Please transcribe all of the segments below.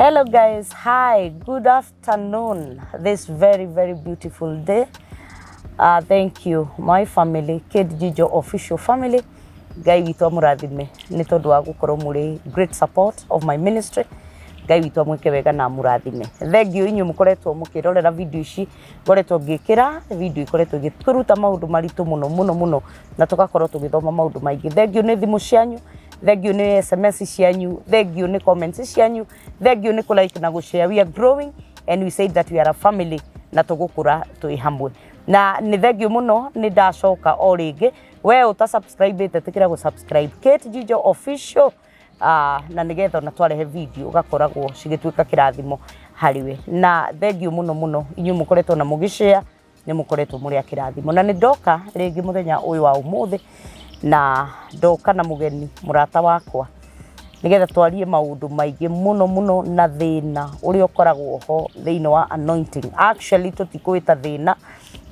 Hello guys, hi, good afternoon. This very, very beautiful day. Thank you, my family, Kate Jijo official family. Ngai witũ amũrathime nĩ tondũ wa gũkorwo mũrĩ great support of my ministry. Ngai witũ amwĩke wega na amũrathime. Thank you inyuĩ mũkoretwo mũkĩrorera video ici ngoretwo ngĩkĩra video ikoretwo igĩtũruta maũndũ maritũ mũno mũno mũno na tũgakorwo tũgĩthoma maũndũ maingĩ. Thank you nĩ thimũ cianyu, thank you nĩ SMS cianyu, thank you nĩ comments cianyu, thank you nĩ kũ like na gũ share. We are growing and we say that we are a family na tũgũkũra twĩ hamwe. Na nĩ thank you mũno, nĩ ndacoka o rĩngĩ. We ũta subscribe ĩte, tĩkĩra gũ subscribe Kate Jijo official, na nĩgetha ona twarehe video ũgakoragwo cigĩtuĩka kĩrathimo harĩ we. Na thank you mũno mũno inyuĩ mũkoretwo na mũgĩshare, nĩ mũkoretwo mũrĩ a kĩrathimo. Na nĩ ndoka rĩngĩ mũthenya ũyũ wa ũmũthĩ, na ndoka na mũgeni mũrata wakwa nĩgetha twarie maũndũ maingĩ mũno mũno na thĩna ũrĩa ũkoragwo ho thĩinĩ wa anointing. Actually, tũtikũwĩta thĩna,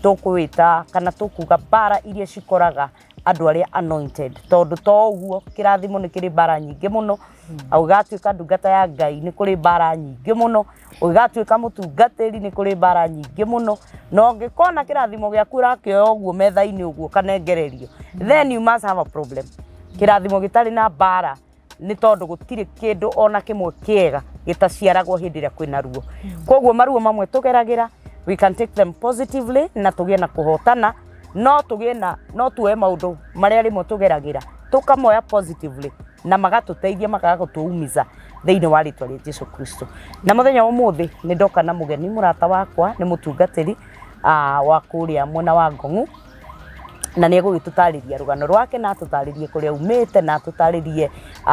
tũkũwĩta kana tũkuga mbara iria cikoraga andũ arĩa anointed, tondũ to ũguo, kĩrathimo nĩ kĩrĩ mbara nyingĩ mũno. Ũgatuĩka ndungata ya Ngai nĩ kũrĩ mbara nyingĩ mũno, ũgatuĩka mũtungatĩri nĩ kũrĩ mbara nyingĩ mũno. Na ũngĩkona kĩrathimo gĩaku ũrakĩoya ũguo metha-inĩ ũguo kanengererio, then you must have a problem. Kĩrathimo gĩtarĩ na mbara nĩ tondũ gũtirĩ kĩndũ ona kĩmwe kĩega gĩtaciaragwo hĩndĩ ĩrĩa kwĩna ruo. Koguo maruo mamwe tũgeragĩra, we can take them positively na tũgĩe na kũhotana. No tũgĩe na no tuoe maũndũ marĩa rĩmwe tũgeragĩra tũkamoya positively na magatũteithia, makaga gũtũumiza thĩinĩ wa rĩtwa rĩa Jesu Kristo. Na mũthenya wa ũmũthĩ nĩ ndoka na mũgeni mũrata wakwa, nĩ mũtungatĩri wa kũrĩa mwena wa Ngong'u, na nĩ egũgĩtũtarĩria rũgano rwake na atũtarĩrie kũrĩa aumĩte na atũtarĩrie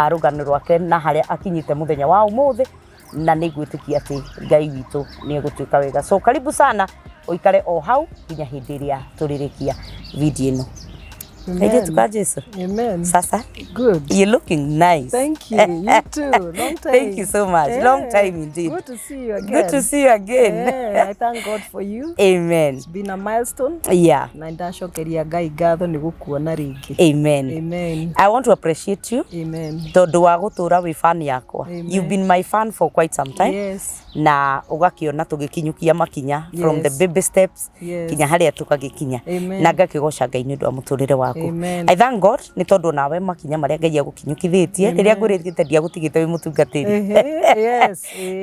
rũgano rwake na harĩa akinyĩte mũthenya wa ũmũthĩ. Na nĩ ngwĩtĩkia atĩ Ngai witũ nĩ egũtuĩka wega. So karibu sana, ũikare o hau nginya hĩndĩ ĩrĩa tũrĩrĩkia video ĩno. Airĩtu ka Jesu. Amen. Sasa. Good. You're looking nice. Thank you. You too. Long time. Thank you so much. Long time indeed. Good to see you again. Good to see you again. Yeah, I thank God for you. Amen. It's been a milestone. Na ndacokeria Ngai ngatho nĩ gũkuona rĩngĩ. Amen. Amen. I want to appreciate you Amen. tondũ wa gũtũra wĩ fan yakwa. Amen. You've been my fan for quite some time. Na ũgakĩona tũgĩkinyũkia makinya from the baby steps kinya harĩa tũgagĩkinya. Amen. Na ngakĩgoca Ngai nĩ ũndũ wa mũtũrĩre waku. Amen. I thank God nĩ tondũ nawe makinya marĩa Ngai agũkinyũkithĩtie, rĩrĩa ngwĩrĩte ndiagũtigĩte wĩ mũtungatĩri,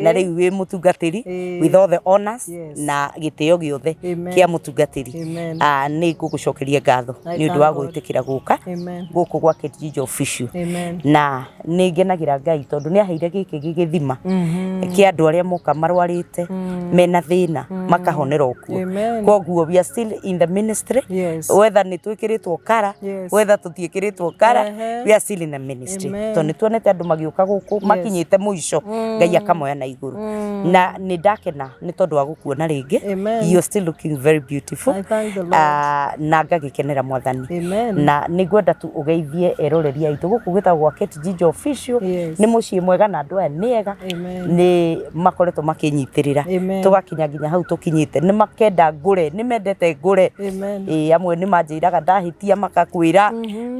na rĩu wĩ mũtungatĩri with all the honors na gĩtĩo gĩothe kĩa mũtungatĩri. Amen. Ah, nĩ ngũgũcokeria ngatho I nĩ ũndũ thank wa God. gwĩtĩkĩra gũka Amen. gũkũ gwa Kate Jijo official. Amen. Na nĩ ngenagĩra Ngai tondũ nĩ aheire gĩkĩ gĩgĩthima kĩa andũ arĩa moka marwarĩte mena thĩna makahonera o kuo. Amen. Koguo we are still in the ministry, whether nĩ twĩkĩrĩtwo kara, whether tũtiĩkĩrĩtwo kara, we are still in the ministry. Amen. Tondũ nĩ tuonete andũ magĩũka gũkũ makinyĩte mũico, Ngai akamoya na igũrũ. Na nĩ ndakena nĩ tondũ wa gũkuona rĩngĩ. Amen. You're still looking very beautiful. I thank the Lord. Ah, na ngagĩkenera Mwathani. Amen. Na nĩ ngwenda tu ũgeithie eroreri aitũ gũkũ gwĩtagwo gwa Kate Jijo official. Nĩ mũciĩ mwega na andũ aya nĩ ega. Amen. Nĩ makoretwo makĩnyitĩrĩra Amen. tũgakinya nginya hau tũkinyĩte. Nĩ makenda ngũre, nĩ mendete ngũre. Amen. Ĩĩ, amwe nĩ manjĩraga ndahĩtia makakwĩra,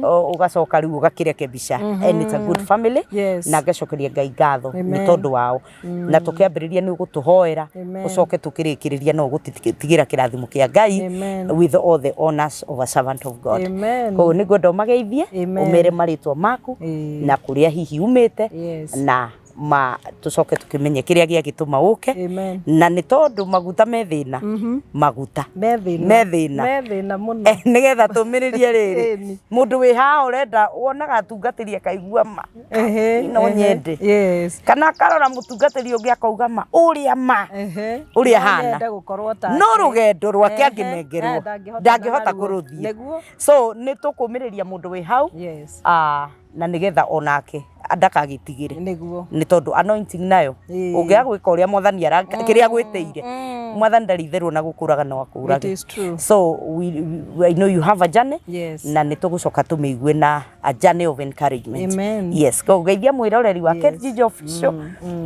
ũgacoka rĩu ũgakĩrekebisha. And it's a good family. Na ngacokeria Ngai ngatho nĩ Amen. tondũ wao. Na tũkĩambĩrĩria nĩ ũgũtũhoera, Amen. ũcoke tũkĩrĩkĩrĩria no ũgũtigĩra kĩrathimo kĩa Ngai Amen. with all the honors of a servant of God. Amen. Koguo nĩ ngwenda ũmageithie, Amen. ũmere marĩtwa maku na kũrĩa hihi umĩte, na ma tũcoke tũkĩmenye kĩrĩa gĩagĩtũma ũke. Amen. Na nĩ tondũ maguta me thĩna, maguta Me thĩna. Me thĩna. Me thĩna mũno. Nĩgetha tũmĩrĩrie rĩrĩ, Ĩni. mũndũ wĩ haha ũrenda wonaga atungatĩri akaigua ma no nyende, kana akarora mũtungatĩri ũngĩ akauga ma ũrĩa ma ũrĩa No hana nyende gũkorwo take. No rũgendo rwake angĩnengerwo ndangĩhota ndangĩhota naruo. kũrũthiĩ. Nĩguo. So nĩ tũkũmĩrĩria mũndũ wĩ hau, na nĩgetha onake ndakagĩtigĩre, Nĩguo. Nĩ tondũ anointing nayo, ũngĩaga gwĩka ũrĩa Mwathani kĩrĩa agwĩtĩire, Mwathani ndarĩ itherũ na gũkũraga no akũrage. It is true. So I know you have a journey. Yes. Na nĩ tũgũcoka tũmĩigue na a journey of encouragement. Amen. Yes, koguo geithia mwĩroreri wa Kate Jijo Official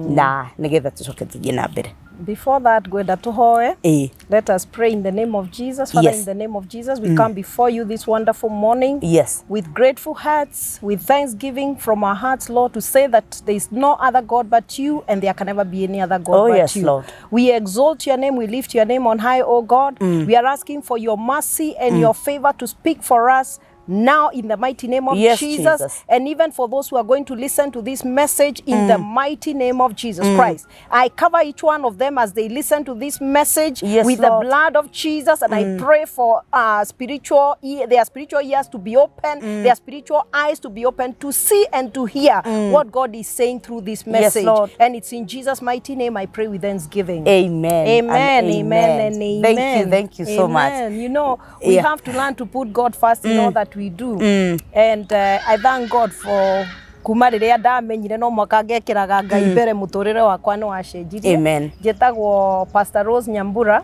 na nĩgetha tũcoke tũthiĩ na mbere. Before that, ngwenda tũhoe. Ĩĩ. Let us pray in the name of Jesus. Father, in the name of Jesus, we come before you this wonderful morning with grateful hearts, with thanksgiving from our hearts, Lord, to say that there is no other God but you, and there can never be any other God Oh, but yes, you. Lord. We exalt your name, we lift your name on high, O God. We are asking for your mercy and your favor to speak for us now in the mighty name of Jesus, Jesus. And even for those who are going to listen to this message in the mighty name of Jesus Christ. I cover each one of them as they listen to this message with the Lord. Blood of Jesus, and I pray for their spiritual ears to be open, their spiritual eyes to be open to see and to hear what God is saying through this message. Lord. And it's in Jesus' mighty name I pray with thanksgiving. Amen. Amen, and amen, and amen. Thank you, thank you so much. Amen. We have to learn to put God first in all that we do. And I thank God for kuma rĩrĩa ndamenyire no mwaka ngekĩraga Ngai mbere, mũtũrĩre wakwa nĩ wacenjirie. Amen. Njĩtagwo Pastor Rose Nyambura,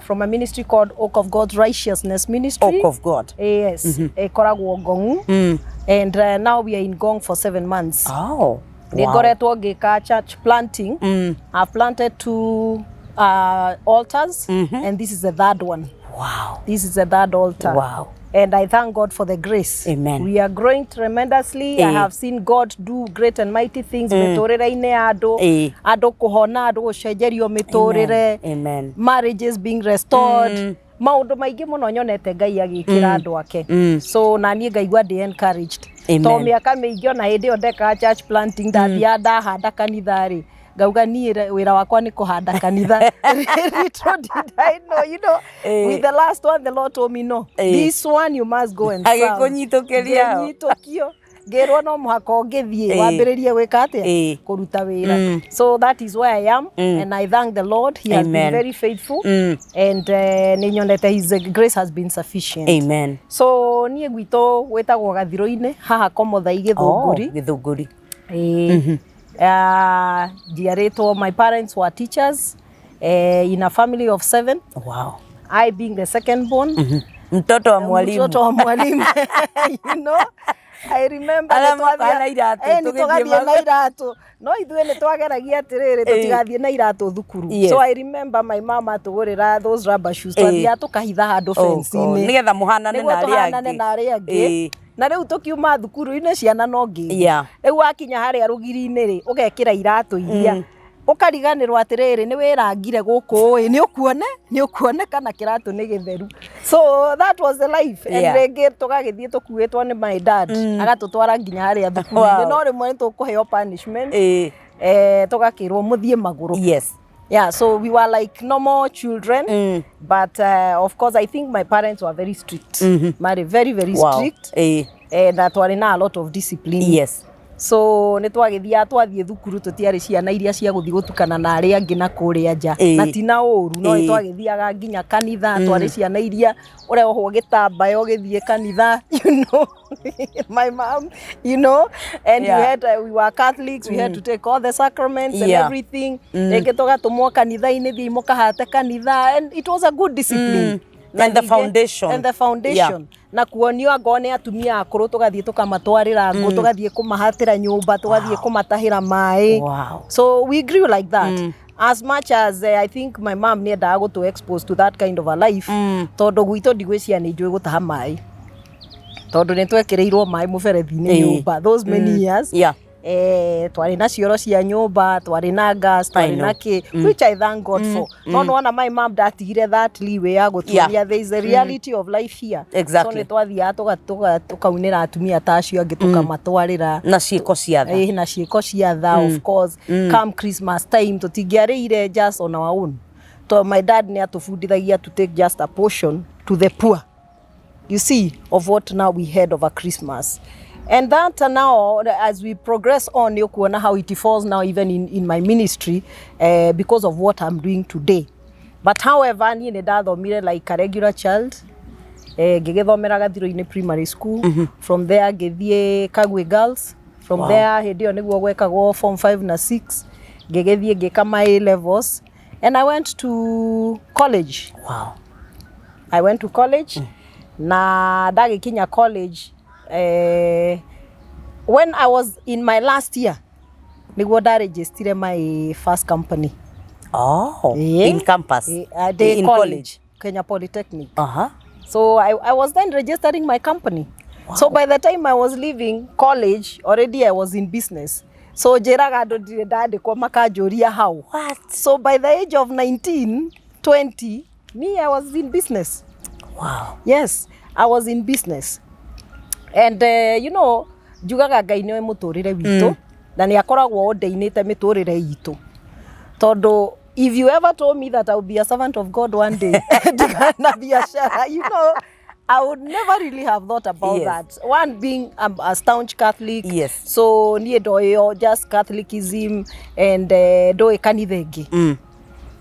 from a ministry called Oak of God's Righteousness Ministry. Oak of God. Yes, ĩkoragwo Ngong. And now we are in Ngong for 7 months. Nĩ ngoretwo ngĩka church planting. I've planted two altars, and this is the third one. This is the third altar. And I thank God for the grace. Amen. We are growing tremendously. I have seen God do great and mighty things mĩtũrĩre-inĩ ya andũ, andũ kũhona, andũ gũcenjerio mĩtũrĩre, Amen. marriages being restored, maũndũ maingĩ mũno nyonete Ngai agĩkĩra andũ ake. So na niĩ ngaigua ndĩ encouraged. Amen. To mĩaka mĩingĩ, ona hĩndĩ ĩyo ndekaga church planting, ndathiaga ndahanda kanitha rĩ, ngauga niĩ wĩra wakwa nĩ kũhanda kanitha. Little did I know, with the last one, the Lord told me, "No, this one you must go and serve." Agĩkũnyitũkĩria ho. Ngĩnyitũkio, ngĩrwo no mũhaka ũngĩthiĩ wambĩrĩrie gwĩka atĩa, kũruta wĩra. So that is where I am, and I thank the Lord. He has been Amen. very faithful, and nĩ nyonete his grace has been sufficient. Amen. So niĩ gwitũ gwĩtagwo Gathirũ-inĩ, haha Komothai, Gĩthũngũri. Gĩthũngũri. Ĩĩ. Njiarĩtwo, my parents were teachers, in a family of seven, I being the second born. Mtoto wa mwalimu. Mtoto wa mwalimu. I remember Arĩa nĩ twathiĩ- mokaga na iratũ, nĩ tũgĩthiĩ tũgathiĩ na iratũ, no ithuĩ nĩ twageragia atĩrĩrĩ, tũtigathiĩ na iratũ thukuru. So I remember my mama atũgũrĩra those rubber shoes, twathiaga tũkahitha handũ Oh, God. fence-inĩ Nĩgetha mũhanane nĩguo na arĩa tũhanane angĩ. na arĩa angĩ. Na rĩu tũkiuma thukuru-inĩ, ciana no ngĩngu. Rĩu wakinya harĩa rũgiri-inĩ rĩ, ũgekĩra iratũ iria, ũkariganĩrwo atĩrĩrĩ, nĩ wĩrangire gũkũ ĩ, nĩ ũkuone kana kĩratũ nĩ gĩtheru. So that was the life, and rĩngĩ tũgagĩthiĩ tũkuĩtwo nĩ my dad, agatũtwara nginya harĩa thukuru-inĩ. No rĩmwe nĩ tũkũheo punishment, tũgakĩrwo mũthiĩ magũrũ. Yeah, so we were like normal children, but of course I think my parents were very strict, marĩ very, very strict, na twarĩ na a lot of discipline. So nĩ twagĩthiaga, twathiĩ thukuru, tũtiarĩ ciana iria cia gũthiĩ gũtukana na arĩa angĩ na kũrĩa nja. Na ti na ũru, no nĩ twagĩthiaga nginya kanitha, twarĩ ciana iria ũreohwo gĩtambaya ũgĩthiĩ kanitha, my mom, and we had we were Catholics, we had to take all the sacraments and everything. Rĩngĩ tũgatũmwo kanitha-inĩ, thiĩ mũkahate kanitha, and it was a good discipline. Na And the foundation. And the foundation, na kuonio angorwo nĩ atumia akũrũ, tũgathiĩ tũkamatwarĩra ngũ, tũgathiĩ kũmahatĩra nyũmba, tũgathiĩ kũmatahĩra maĩ. So we grew like that. As much as I think my mom nĩ endaga gũtũ expose to that kind of a life, tondũ gwitũ ndigwĩciria nĩ njũĩ gũtaha maĩ, tondũ nĩ twekĩrĩirwo maĩ mũberethi-inĩ nyũmba those many years. Twarĩ na cioro cia nyũmba, twarĩ na gas, twarĩ na kĩ, which I thank God for. No nĩwona my mom ndatigire that leeway ya gũtuonia there is a reality of life here. So nĩ twathiaga tũkaunĩra atumia ta acio angĩ, tũkamatwarĩra. Na ciĩko cia tha. Na ciĩko cia tha, of course. Come Christmas time, tũtingĩarĩire just on our own. To my dad nĩ atũbundithagia to take just a portion to the poor, you see, of what now we had over Christmas. And that now, as we progress on, nĩ ũkuona how it falls now even in my ministry, because of what I'm doing today. But however, niĩ nĩ ndathomire like a regular child. Ngĩgĩthomera Gathirũ-inĩ Primary School. From there ngĩthiĩ Kagwe Girls. From there, hĩndĩ ĩyo nĩguo gwekagwo form 5 na 6, ngĩgĩthiĩ ngĩka my A levels. And I went to college. I went to college na ndagĩkinya college, when I was in my last year nĩguo ndaregistire my first company. Oh, Eh. in campus? Day In college, college. Kenya Polytechnic. So I was then registering my company. So by the time I was leaving college, already I was in business. So njĩraga andũ ndirĩ ndandĩkwo makanjũria how. What? So by the age of 19, 20, me, I was in business. Yes, I was in business. And njugaga Ngai nĩwe mũtũrĩre witũ na nĩ akoragwo ordainĩte mĩtũrĩre itũ. Tondũ if you ever told me that I would be a servant of God one day, ndigana biashara, I would never really have thought about that. One being I'm a staunch Catholic. So niĩ ndoĩo just Catholicism and ndoĩ kanitha ĩngĩ.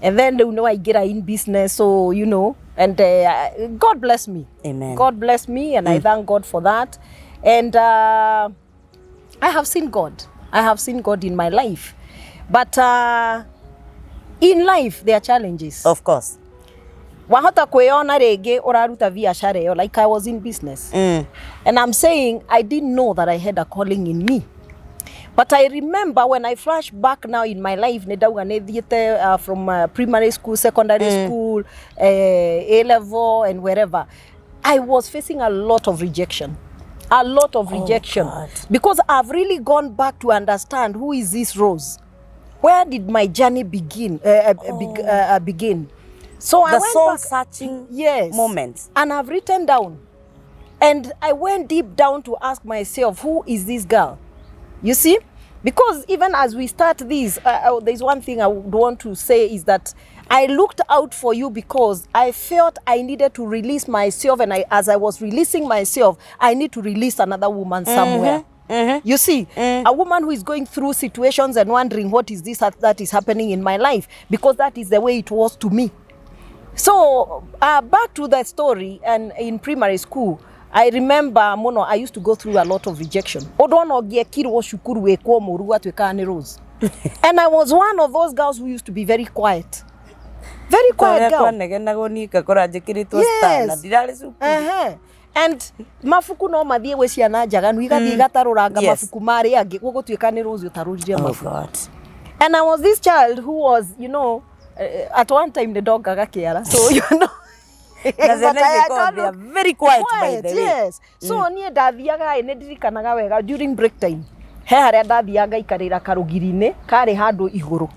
And then rĩu nĩ waingĩra in business, so and God bless me. Amen. God bless me, and I thank God for that. And I have seen God. I have seen God in my life. But in life there are challenges. Of course. Wahota kwĩyona rĩngĩ ũraruta biacara ĩyo, like I was in business. And I'm saying I didn't know that I had a calling in me. But I remember when I flash back now in my life, nĩ ndauga nĩ thiĩte from primary school, secondary school, A level and wherever. I was facing a lot of rejection. A lot of rejection. God. Because I've really gone back to understand who is this Rose? Where did my journey begin? Begin? So I The went soul back. searching Yes. moment. And I've written down. And I went deep down to ask myself, who is this girl? You see? Because even as we start this, there's one thing I would want to say is that I looked out for you because I felt I needed to release myself. And as I was releasing myself, I need to release another woman somewhere. You see, a woman who is going through situations and wondering what is this that is happening in my life, because that is the way it was to me. So back to the story, and in primary school, I remember muno I used to go through a lot of rejection. Ũndũ ona ũngĩekirwo cukuru wĩkwo mũru gwatuĩkaga nĩ Rose. And I was one of those girls who used to be very quiet. Very quiet Ũrĩa girl. kwanegenagwo niĩ ngakora njĩkĩrĩtwo star na ndirarĩ cukuru. And mabuku no mathiĩ gwĩ ciana njaganu igathiĩ igatarũranga mabuku marĩa angĩ gũgũtuĩka nĩ Rose ũtarũrire Oh mabuku. God. And I was this child who was, at one time nĩ ndongaga kĩara. So. Na ciana But I ici don't they are very quiet, by the way. Yes. So niĩ ndathiaga ĩ nĩ ndirikanaga wega during break time. He harĩa ndathiaga ngaikarĩra karũgiri-inĩ karĩ handũ igũrũ.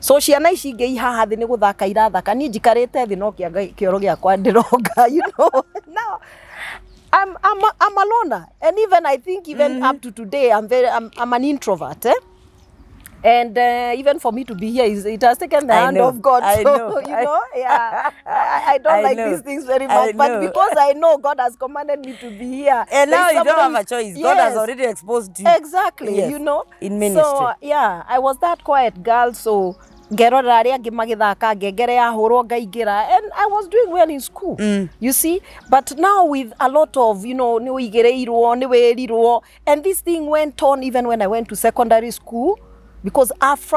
So ciana ici ingĩ i haha thĩ nĩ gũthaka irathaka, niĩ njikarĩte thĩ no kĩoro gĩakwa ndĩronga. Now I'm a loner, and even I think even up to today I'm an introvert, eh? And even for me to be here, it has taken the I hand know. of God. I So, know. you know, yeah, I don't I like know. these things very I much. But know. because I know God has commanded me to be here. And now there's you don't somebody have a choice. God has already exposed you. Exactly, Yes. you know. In ministry. So, yeah, I was that quiet girl. So, ngerorera arĩa angĩ magĩthaka ngengere yahũrwo ngaingĩra, and I was doing well in school, you see, but now with a lot of nĩ ũigĩrĩirwo, nĩ wĩrirwo, and this thing went on even when I went to secondary school, because I've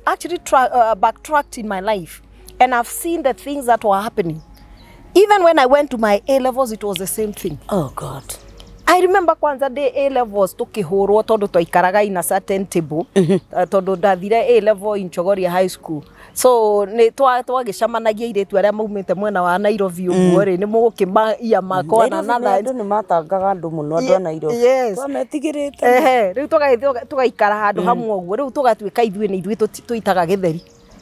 actually backtracked in my life and I've seen the things that were happening. Even when I went to my A levels, it was the same thing. Oh God. I remember kwanza day A levels tukihurwo tondu twaikaraga in a certain table, tondu ndathire A level in Chogoria High School, so nĩ twagĩcemanagia airĩtu arĩa maumĩte mwena wa Nairobi ũguo rĩ, nĩ mũgũkĩmaiya makona. Nairobi nĩ andũ nĩ matangaga andũ mũno, andũ a Nairobi. Yes. Twametigĩrĩte. Ehe, rĩu tũgagĩthiĩ tũgaikara handũ hamwe ũguo, rĩu tũgatuĩka ithuĩ nĩ ithuĩ tũitaga gĩtheri.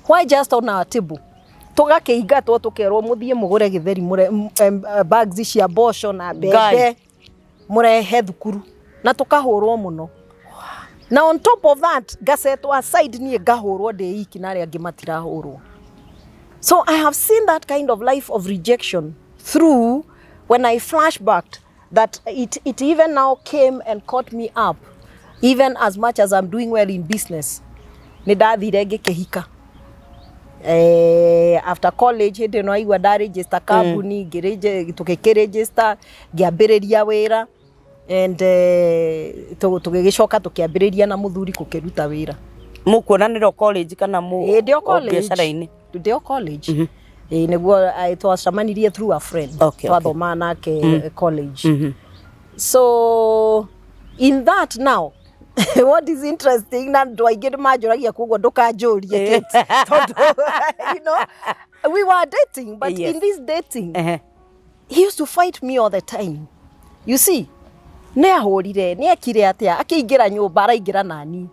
Why just on our table? Tũgakĩingatwo, tũkerwo mũthiĩ mũgũre gĩtheri, mũre bags cia mboco na mbembe Ngai. Mũrehe thukuru, na tũkahũrwo mũno. Na on top of that ngasetwo aside, niĩ ngahũrwo ndĩ iki na arĩa angĩ matirahũrwo. So I have seen that kind of life of rejection through when I flashbacked that it even now came and caught me up, even as much as I'm doing well in business. Nĩ ndathire ngĩkĩhika. After college, hĩndĩ ĩno aigua ndaregister kambuni, tũgĩkĩregister, ngĩambĩrĩria wĩra, and tũgĩgĩcoka tũkĩambĩrĩria na mũthuri gũkĩruta wĩra. Mũkuonanĩra college kana mũ Ĩĩ, ndĩ o o college. biacara-inĩ? Ndĩ o college. Ĩĩ, nĩguo twacemanirie through a friend. Twathomaga nake college. So in that now, what is interesting, na andũ aingĩ nĩ manjũragia, koguo ndũkanjũrie Kate, tondũ we were dating, but in this dating he used to fight me all the time. You see, nĩ ahũrire, nĩ ekire atĩa, akĩingĩra nyũmba araingĩra nani.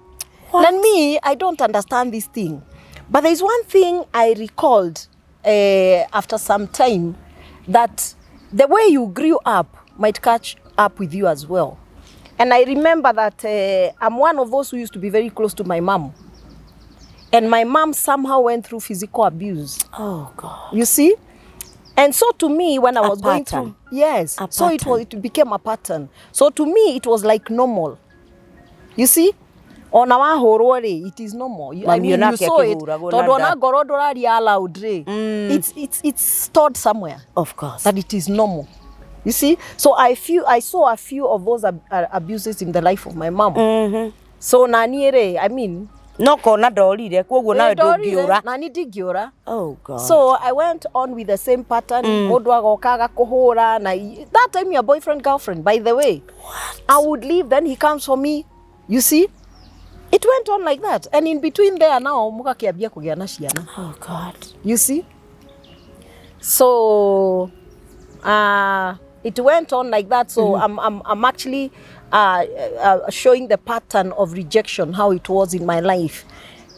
Na me, I don't understand this thing, but there is one thing I recalled after some time, that the way you grew up might catch up with you as well. And I remember that I'm one of those who used to be very close to my mom, and my mom somehow went through physical abuse. Oh God. You see? And so to me, when I A was going pattern. through, yes, A so it pattern. was, it became a pattern. So to me, it was like normal. You see? Ona wahũrwo rĩ, it is normal. I Mami mean, you onake saw it. akĩhũragwo na Tondũ ona nda. ngorwo ndũraria aloud rĩ, it's stored somewhere Of course. that it is normal. You see? So I feel I saw a few of those abuses in the life of my mom. So nani rĩ, I mean, No kona ndorire, koguo nawe ndorire, ndũngĩũra. Nani ndingĩũra. Oh God. So I went on with the same pattern. Mũndũ agoka agakũhũra na that time your boyfriend, girlfriend, by the way. What? I would leave, then he comes for me. You see? It went on like that. And in between there now mũgakĩambia kũgĩa na ciana. Oh God. You see? So it went on like that. So I'm actually showing the pattern of rejection, how it was in my life.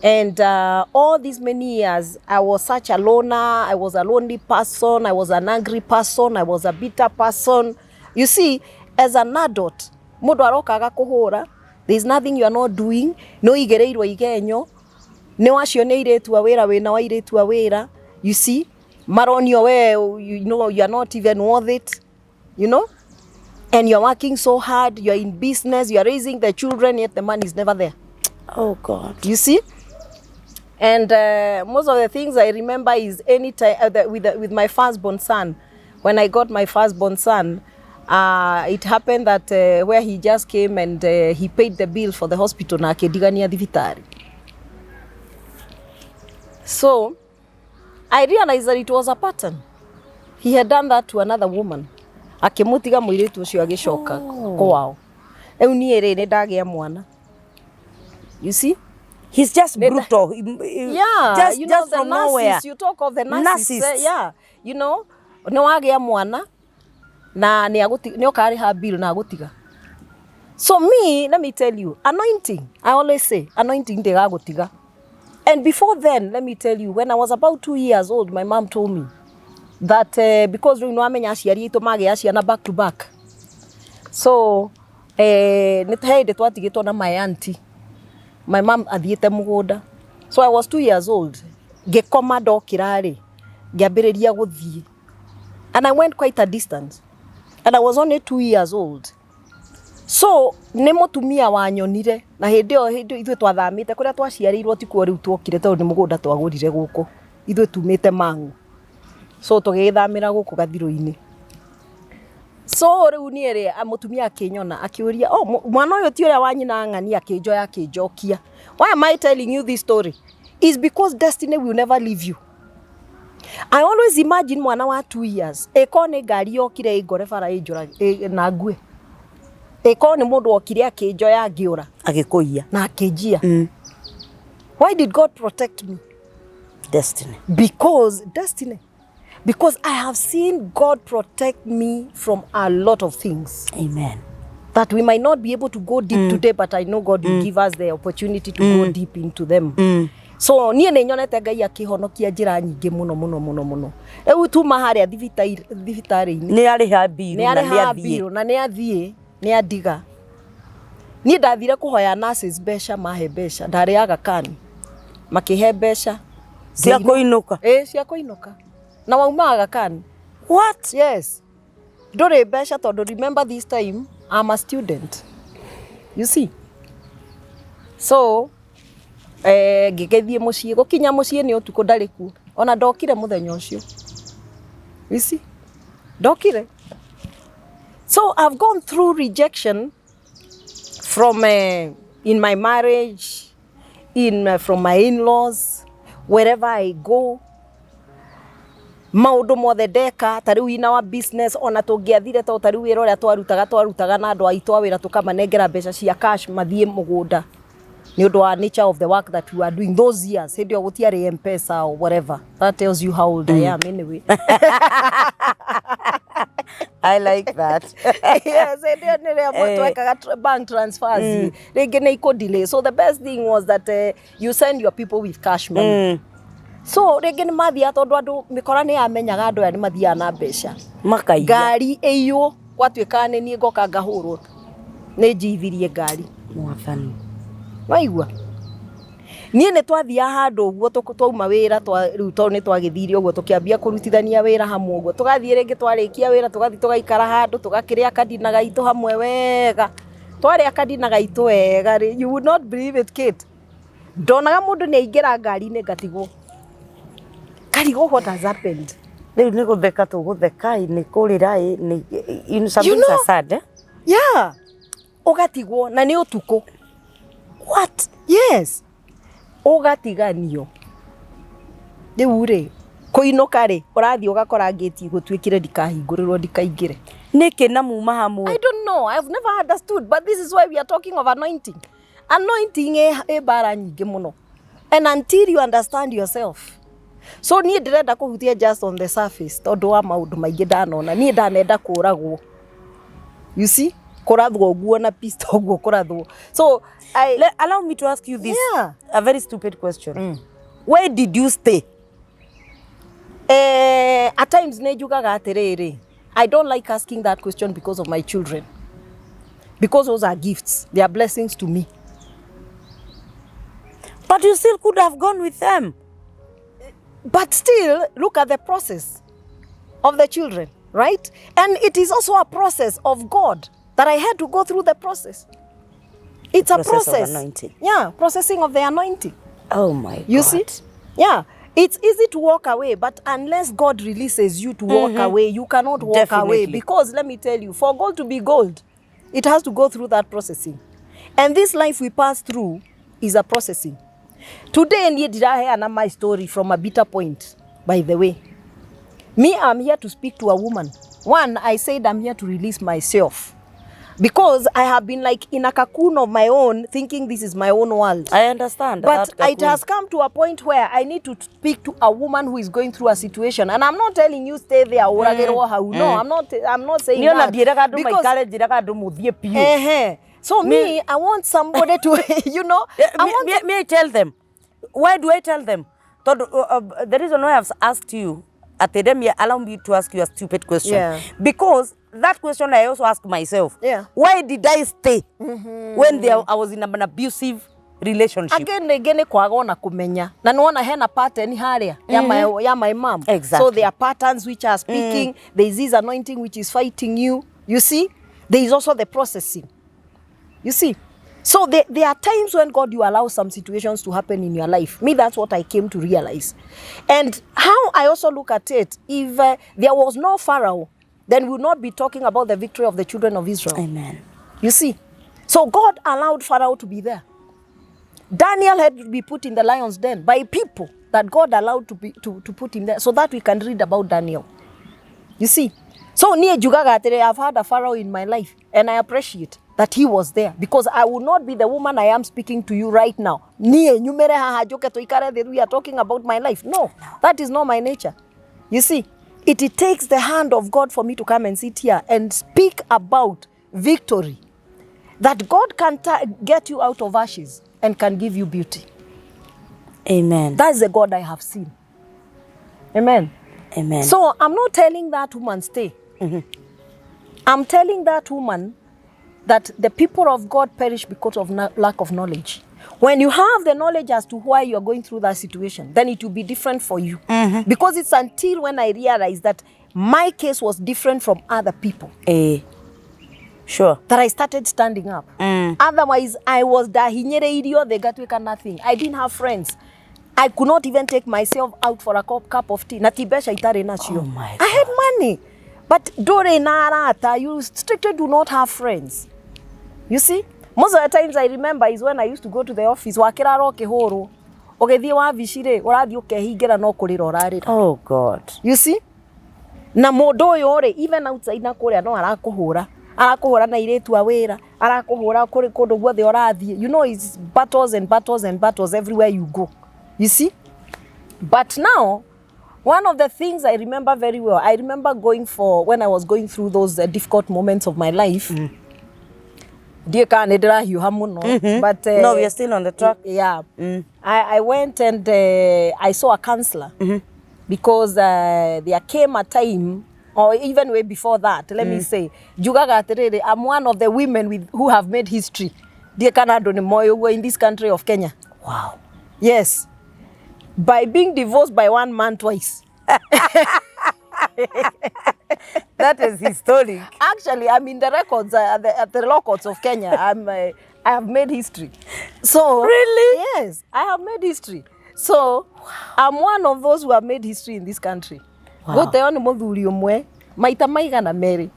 And all these many years, I was such a loner. I was a lonely person. I was an angry person. I was a bitter person. You see, as an adult, mũndũ aroka agakũhũra, there is nothing you are not doing. No igĩrĩirwo igenyo, nĩ wacio nĩ airĩtu a wĩra, wĩna wa airĩtu a wĩra. You see, maronio we, you know, you are not even worth it, and you're working so hard, you're in business, you're raising the children, yet the man is never there. Oh God. You see? And most of the things I remember is anytime with my firstborn son. When I got my firstborn son, it happened that where he just came and he paid the bill for the hospital na akĩndigania thibitarĩ. So I realized that it was a pattern. He had done that to another woman. Akĩmũtiga mũirĩtu ũcio agĩcoka kwao. Rĩu niĩ rĩ, nĩ ndagĩa mwana. You see? He's just brutal. Yeah, just, you know, just the from nowhere. narcissist, you talk of the narcissist, Narcissists. yeah, nĩ wagĩa mwana na nĩ ũkarĩha bill na agũtiga. So me, let me tell you, anointing, I always say, anointing ndĩgagũtiga. And before then, let me tell you, when I was about 2 years old, my mom told me that because rĩu nĩwamenya aciari aitũ magĩa ciana back to back, so nĩ he hĩndĩ twatigĩtwo na my auntie, my mom athiĩte mũgũnda. So I was 2 years old, ngĩkoma, ndokĩra rĩ, ngĩambĩrĩria gũthiĩ, and I went quite a distance, and I was only 2 years old. So nĩ mũtumia wanyonire, na hĩndĩ ĩyo, hĩndĩ ithuĩ twathamĩte kũrĩa twaciarĩirwo, tikuo rĩu tuokire, tondũ nĩ mũgũnda twagũrire gũkũ, ithuĩ tumĩte Mang'u, so tũgĩgĩthamĩra gũkũ Gathirũ-inĩ. So rĩu niĩ rĩ, mũtumia akĩnyona, akĩũria, "Oh, mwana ũyũ ti ũrĩa wa nyina ng'ani?" Akĩnjoya, akĩnjokia. Why am I telling you this story is because destiny will never leave you. I always imagine mwana wa 2 years, ĩkorwo nĩ ngari yokire ĩngore bara ĩnjũrage na ngue, ĩkorwo nĩ mũndũ okire akĩnjoya ngĩũra Agĩkũiya. Na akĩnjia. Why did God protect me? Destiny. Because destiny, because I have seen God protect me from a lot of things Amen. That we might not be able to go deep today, but I know God will give us the opportunity to go deep into them. So niĩ nĩ nyonete Ngai akĩhonokia njĩra nyingĩ mũno mũno mũno mũno. Rĩu tuma harĩa thibitarĩ-inĩ, Nĩ arĩha mbiru nĩ na nĩ arĩha athiĩ. Mbiru na nĩ athiĩ, nĩ andiga. Niĩ ndathire kũhoya nurses mbeca, mahe mbeca, ndarĩaga kani, makĩhe mbeca Cia kũinũka. Ĩ, cia kũinũka, na waumaga kani. What? Yes, ndũrĩ mbeca, tondũ remember, this time I'm a student, you see. So ngĩgĩthiĩ mũciĩ, gũkinya mũciĩ nĩ ũtukũ, ndarĩ kuo, ona ndokire mũthenya ũcio, you see, ndokire. So I've gone through rejection from in my marriage, in from my in-laws, wherever I go. Maũndũ mothe ndeka ta rĩu in our business, ona tũngĩathire to ta rĩu wĩra ũrĩa twarutaga, twarutaga na andũ aitũ a wĩra, tũkamanengera mbeca cia cash mathiĩ mũgũnda nĩ ũndũ wa nature of the work that we were doing those years. Hĩndĩ ĩyo gũtiarĩ M-Pesa or whatever. That tells you how old I am anyway. I like that. Yes, hĩndĩ ĩyo nĩrĩo twekaga bank transfers, rĩngĩ nĩ ikũ delay, so the best thing was that you send your people with cash money. So rĩngĩ nĩ mathiaga, tondũ andũ mĩkora nĩ yamenyaga andũ aya nĩ mathiaga na mbeca. Makaiya. Ngari ĩiywo, gwatuĩka nĩ niĩ ngoka ngahũrwo nĩ njithirie ngari. Mwathani. Waigua, niĩ nĩ twathiaga handũ ũguo, twauma wĩra rĩu tondũ nĩ twagĩthire ũguo, tũkĩambia kũrutithania wĩra hamwe ũguo, tũgathiĩ rĩngĩ, twarĩkia wĩra tũgathiĩ tũgaikara handũ, tũgakĩrĩa kadina gaitũ hamwe wega. Twarĩa kadina gaitũ wega rĩ, you would not believe it, Kate, ndonaga mũndũ nĩ aingĩra ngari-inĩ, ngatigwo karigwo what has happened. Rĩu nĩ gũtheka tũgũtheka ĩ, nĩ kũrĩra ĩ, nĩ some You things know? are sad, eh? Yeah, ũgatigwo na nĩ ũtukũ. What? Yes, ũgatiganio. Rĩu rĩ, kũinũka rĩ, ũrathiĩ ũgakora ngĩti gũtuĩkire ndikahingũrĩrwo, ndikaingĩre. Nĩkĩ na muma hamwe? I don't know. I've never understood, but this is why we are talking of anointing. Anointing ĩ mbara nyingĩ mũno. And until you understand yourself. So niĩ ndĩrenda kũhutia just on the surface tondũ wa maũndũ maingĩ ndanona. Niĩ ndanenda kũragwo. You see? Kũrathwo ũguo na pistol ũguo kũrathwo. So I Allow me to ask you this, a very stupid question. Where did you stay? At times nĩ njugaga atĩrĩrĩ, I don't like asking that question because of my children. Because those are gifts. They are blessings to me. But you still could have gone with them. But still, look at the process of the children, right? And it is also a process of God that I had to go through the process. It's a Process of process. anointing. Yeah, processing of the anointing. Oh my You God. see? Yeah. It's easy to walk away, but unless God releases you to walk away, you cannot walk away. Definitely. Because let me tell you, for gold to be gold, it has to go through that processing. And this life we pass through is a processing. Today, niĩ ndiraheana my story from a bitter point, by the way. Me, I'm here to speak to a woman. One, I said I'm here to release myself. Because I have been like in a cocoon of my own, thinking this is my own world. I understand. But that it cocoon. has come to a point where I need to speak to a woman who is going through a situation. And I'm not telling you stay there, ũragĩrwo hau. No, I'm not saying Niĩ ona that. ndiĩraga andũ Because- maikare, njĩraga andũ mũthiĩ biũ. Ehe. So me, I want somebody to, I Me, want me, I tell them. Why do I tell them? Tondũ, the reason why I've asked you, atĩ let me allow me to ask you a stupid question. Because that question I also ask myself. Why did I stay when I was in an abusive relationship? Again, rĩngĩ nĩ kwaga ona kũmenya na nĩwona hena pattern harĩa ya my mom. So there are patterns which are speaking. There is this anointing which is fighting you. You see, there is also the processing, you see. So there are times when God, you allow some situations to happen in your life. Me, that's what I came to realize. And how I also look at it, if there was no Pharaoh, then we would not be talking about the victory of the children of Israel. Amen. You see? So God allowed Pharaoh to be there. Daniel had to be put in the lion's den by people that God allowed to put him there so that we can read about Daniel. You see? So niĩ njugaga atĩrĩ, I've had a Pharaoh in my life and I appreciate that he was there because I will not be the woman I am speaking to you right now. Niĩ nyumĩre haha njũke tũikare thĩ, we are talking about my life. No, that is not my nature. You see, it takes the hand of God for me to come and sit here and speak about victory. That God can get you out of ashes and can give you beauty. Amen. That's the God I have seen. Amen. Amen. So I'm not telling that woman stay. I'm telling that woman that the people of God perish because of lack of knowledge. When you have the knowledge as to why you are going through that situation, then it will be different for you. Because it's until when I realized that my case was different from other people that I started standing up. Otherwise, I was ndahinyĩrĩirio thĩ ngatuĩka nothing. I didn't have friends. I could not even take myself out for a cup of tea. Na ti mbeca itarĩ nacio. Oh my I had money. But ndũrĩ na arata. You strictly do not have friends. You see? Most of the times I remember is when I used to go to the office, wakĩrara ũkĩhũrwo. Ũgĩthiĩ wabici rĩ, ũrathiĩ ũkehingĩra no kũrĩra ũrarĩra. Oh God. You see, na mũndũ ũyũ rĩ, even outside na kũrĩa no arakũhũra, arakũhũra na airĩtu a wĩra, arakũhũra kũrĩ kũndũ guothe ũrathiĩ. It's battles and battles and battles everywhere you go, you see. But now, one of the things I remember very well, I remember going for, when I was going through those difficult moments of my life. Ndiũĩ kana nĩ ndĩrahiũha mũno, but No, we are still on the track. Yeah. I went and I saw a counselor because there came a time, or even way before that, let me say, njugaga atĩrĩrĩ, I'm one of the women who have made history. Ndiũĩ kana andũ nĩ moĩ ũguo in this country of Kenya. Yes. By being divorced by one man twice. That is historic. Actually, I'm in the records, at the law courts of Kenya. I have made history. So Really? Yes, I have made history. So I'm one of those who have made history in this country. Gũteo nĩ mũthuri ũmwe maita maigana merĩ.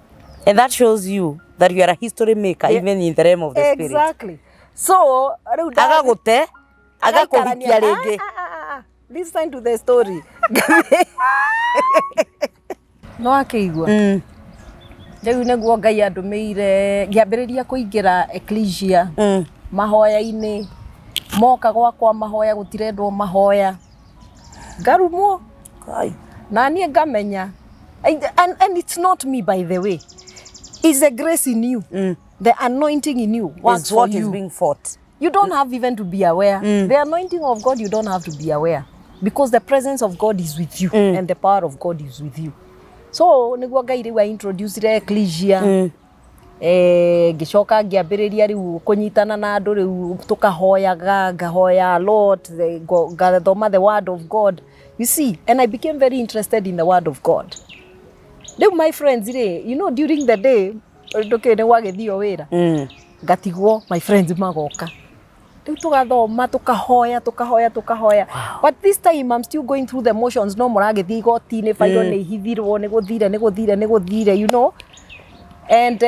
And that shows you that you are a history maker even in the realm of the spirit. Exactly. So rĩu Agagũte, agakũhikia agaikarania- rĩngĩ. Ah, ah, ah, ah. Listen to the story. No akĩigua rĩu nĩguo Ngai andũmĩire ngĩambĩrĩria kũingĩra ecclesia, mahoya-inĩ, moka gwakwa mahoya, gũtirendwo mahoya, ngarumwo. Kai. Na niĩ ngamenya and it's not me, by the way, it's the grace in you, the anointing in you works Is for what is you. Being fought. You don't have even to be aware. The anointing of God, you don't have to be aware because the presence of God is with you and the power of God is with you. So nĩguo Ngai rĩu aintroducire ecclesia. Ngĩcoka ngĩambĩrĩria rĩu kũnyitana na andũ, rĩu tũkahoyaga, ngahoya a lot, ngathoma the word of God, you see, and I became very interested in the word of God. Rĩu my friends rĩ, during the day ndũkĩũĩ nĩ gwagĩthio wĩra, ngatigwo, my friends magoka, rĩu tũgathoma, tũkahoya, tũkahoya, tũkahoya. But this time I'm still going through the motions, no mũragĩthiĩ igoti-inĩ, bairo nĩ ihithirwo, nĩ gũthire, nĩ gũthire, nĩ gũthire, and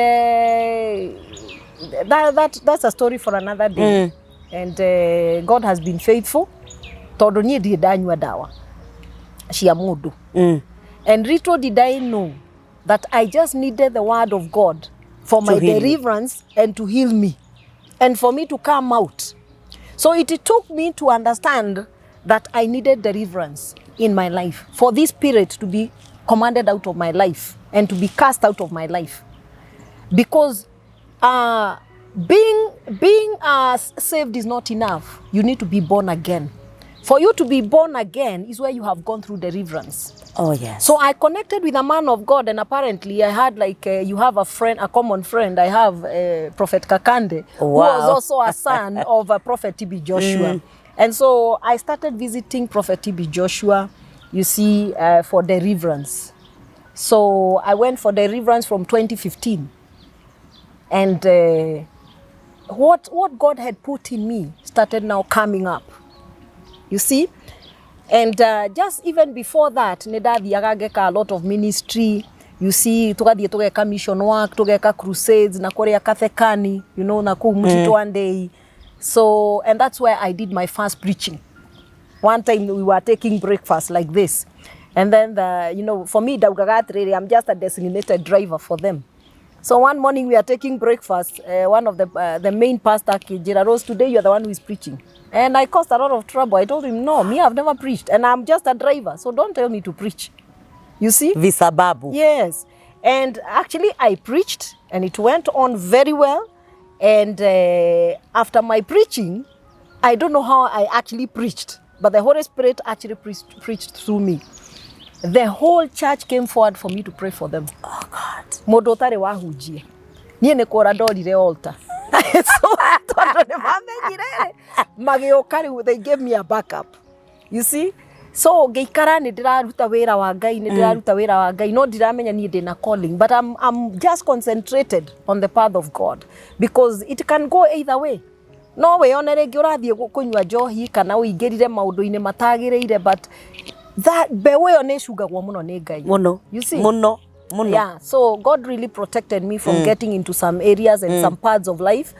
that's a story for another day. And God has been faithful tondũ niĩ ndirĩ ndanyua ndawa cia mũndũ. And little did I know that I just needed the word of God for my To heal you. Deliverance and to heal me and for me to come out. So it took me to understand that I needed deliverance in my life for this spirit to be commanded out of my life and to be cast out of my life. Because being saved is not enough. You need to be born again. For you to be born again is where you have gone through deliverance. Oh yes. So I connected with a man of God, and apparently I had like you have a friend, a common friend. I have Prophet Kakande, who was also a son of Prophet TB Joshua. And so I started visiting Prophet TB Joshua, you see, for deliverance. So I went for deliverance from 2015, and what God had put in me started now coming up. You see? And just even before that, nĩ ndathiaga ngeka a lot of ministry. You see, tũgathiĩ tũgeka mission work, tũgeka crusades na kũrĩa Kathekani, na kũu Mtito Andei. So, and that's where I did my first preaching. One time we were taking breakfast like this. And then, for me, ndaugaga atĩrĩrĩ, I'm just a designated driver for them. So one morning we are taking breakfast. One of the main pastor akĩnjĩra, "Rose, today you are the one who is preaching." And I caused a lot of trouble. I told him, "No, me, I've never preached, and I'm just a driver, so don't tell me to preach." You see? Visababu. Yes. And actually, I preached, and it went on very well. And after my preaching, I don't know how I actually preached, but the Holy Spirit actually preached through me. The whole church came forward for me to pray for them. Oh God. Mũndũ ũtarĩ wahunjia, niĩ nĩ kũra ndorire altar, so tondũ nĩ mamenyire, magĩũka rĩu, they gave me a backup, you see. So ngĩikara nĩ ndĩraruta wĩra wa Ngai, nĩ ndĩraruta wĩra wa Ngai, no ndiramenya niĩ ndĩna calling, but I'm just concentrated on the path of God because it can go either way. No wĩyone rĩngĩ ũrathiĩ kũnyua njohi kana ũingĩrire maũndũ-inĩ matagĩrĩire, but that mbeũ ĩyo nĩ ĩcungagwo mũno nĩ Ngai. Mũno. You see? Mũno. Mũno. Yeah, so God really protected me from getting into some areas and some parts of life.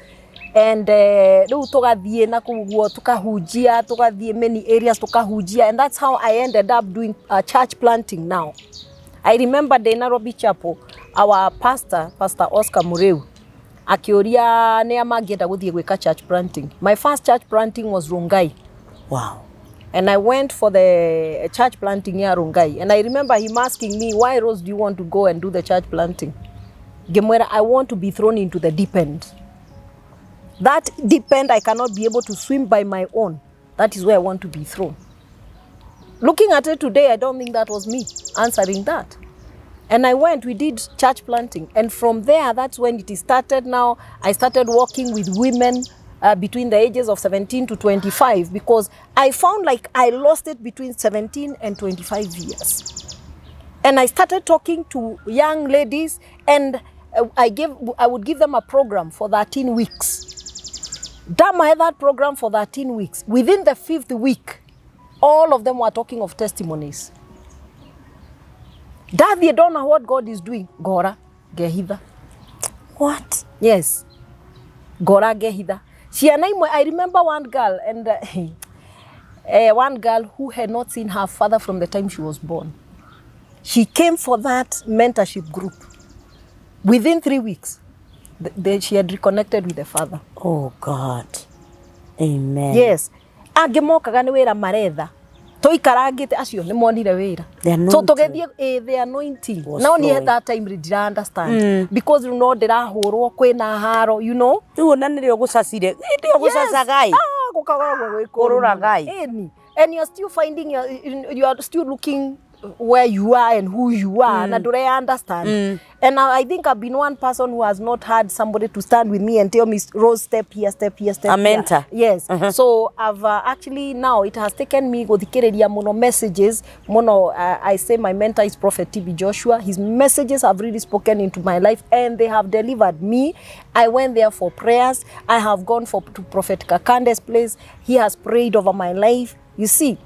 And rĩu tũgathiĩ na kũu guo tũkahunjia, tũgathiĩ many areas tũkahunjia, and that's how I ended up doing church planting. Now I remember ndĩ Nairobi Chapel, our pastor, Pastor Oscar Mureu, akĩũria nĩa mangĩenda gũthiĩ gwĩka church planting. My first church planting was Rongai. And I went for the church planting ya Rongai. And I remember him asking me, "Why, Rose, do you want to go and do the church planting?" Ngĩmwĩra, "I want to be thrown into the deep end. That deep end, I cannot be able to swim by my own. That is where I want to be thrown." Looking at it today, I don't think that was me answering that. And I went, we did church planting. And from there, that's when it started now. I started working with women between the ages of 17 to 25 because I found like I lost it between 17 and 25 years. And I started talking to young ladies, and I would give them a program for 13 weeks. Dama had that program for 13 weeks. Within the fifth week, all of them were talking of testimonies. Ndathiĩ ndona what God is doing, ngora ngehitha. What? Yes, ngora ngehitha. Ciana imwe, I remember one girl and one girl who had not seen her father from the time she was born. She came for that mentorship group. Within 3 weeks, she had reconnected with the father. Oh God. Amen. Yes, angĩ mokaga nĩ wĩra maretha, tũikarangĩte acio nĩ monire wĩra. The So anointing tũgĩthiĩ the anointing was no niĩ flowing. That time rĩ ndira understand because rĩu no ndĩrahũrwo, kwĩna haro. Rĩu ona nĩrĩo gũcacire. Hĩndĩ ĩyo gũcacagai. Ah, gũkoragwo gwĩ kũũru Kũrũragai. mũno. Ĩni. And you're still finding your, you are still looking where you are and who you are, na ndũre understand. And I think I've been one person who has not had somebody to stand with me and tell me, "Rose, step here, step here, step A here." mentor. Yes. So I've actually, now it has taken me gũthikĩrĩria mũno messages mũno. I say my mentor is Prophet TB Joshua. His messages have really spoken into my life and they have delivered me. I went there for prayers. I have gone for to Prophet Kakande's place. He has prayed over my life, you see,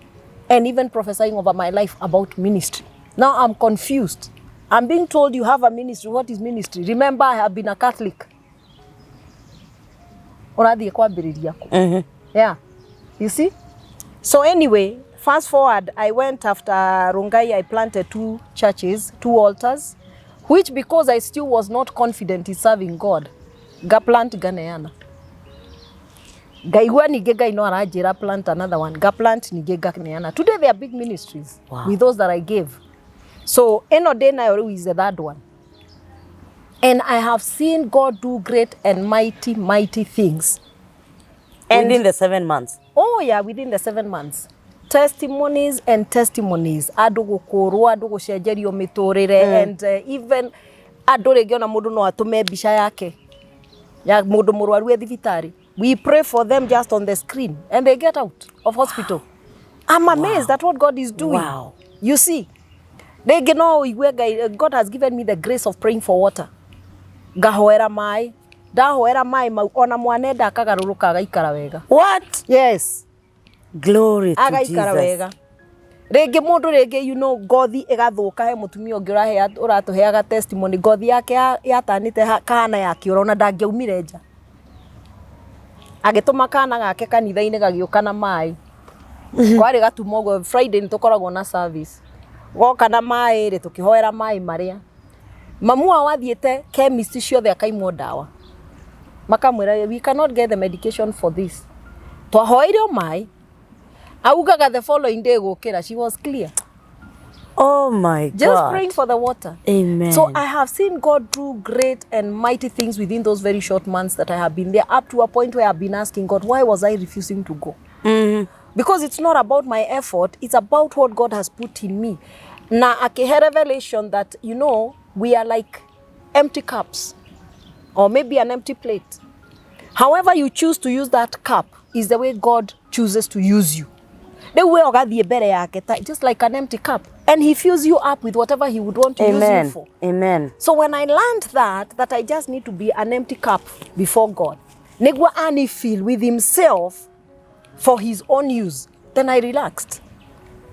and even prophesying over my life about ministry. Now I'm confused. I'm being told, "You have a ministry." What is ministry? Remember, I have been a Catholic. Ũrathiĩ kwambĩrĩria kũ? Yeah, you see. So anyway, fast forward, I went after Rongai, I planted two churches, two altars, which, because I still was not confident in serving God, ngaplant, nganeana. Ngaigua ningĩ Ngai no aranjĩra plant another one. Ngaplant ningĩ, nganeana. Today they are big ministries with those that I gave. So ĩno ndĩ nayo rĩu is the third one. And I have seen God do great and mighty, mighty things. And Within the 7 months. Oh yeah, within the 7 months. Testimonies and testimonies. Andũ gũkũrwo, andũ gũcenjerio mĩtũrĩre, and even andũ rĩngĩ ona mũndũ no atũme mbica yake ya mũndũ mũrwaru e thibitarĩ. We pray for them just on the screen and they get out of hospital. I'm amazed at what God is doing. You see, rĩngĩ no ũigue Ngai, God has given me the grace of praying for water. Ngahoera maĩ, ndahoera maĩ mau, ona mwanenda akagarũrũka agaikara wega. What? Yes. Glory to Agaikara Jesus. Wega. Rĩngĩ mũndũ rĩngĩ ngothi ĩgathũka. He mũtumia ũngĩ ũratũheaga testimony, ngothi yake yatanĩte kahana ya kĩũra, ona ndangĩaumire nja. Agĩtũma kana gake kanitha-inĩ, gagĩũka na maĩ, kwarĩ gatuma ũguo. Friday nĩ tũkoragwo na service. Goka na maĩ rĩ, tũkĩhoera maĩ marĩa, mamu wao athiĩte chemist ciothe akaimwo ndawa, makamwĩra, "We cannot get the medication for this." Twahoeire o maĩ, augaga the following day gũkĩra, she was clear. Oh my Just God. Praying for the water. Amen. So I have seen God do great and mighty things within those very short months that I have been there, up to a point where I've been asking God, why was I refusing to go? Because it's not about my effort, it's about what God has put in me. Na akihe revelation that we are like empty cups or maybe an empty plate. However you choose to use that cup is the way God chooses to use you. Rĩu we ũgathiĩ mbere yake just like an empty cup, and he fills you up with whatever he would want to use you Amen. For. Amen. So when I learned that I just need to be an empty cup before God, nĩguo ani fill with himself for his own use, then I relaxed.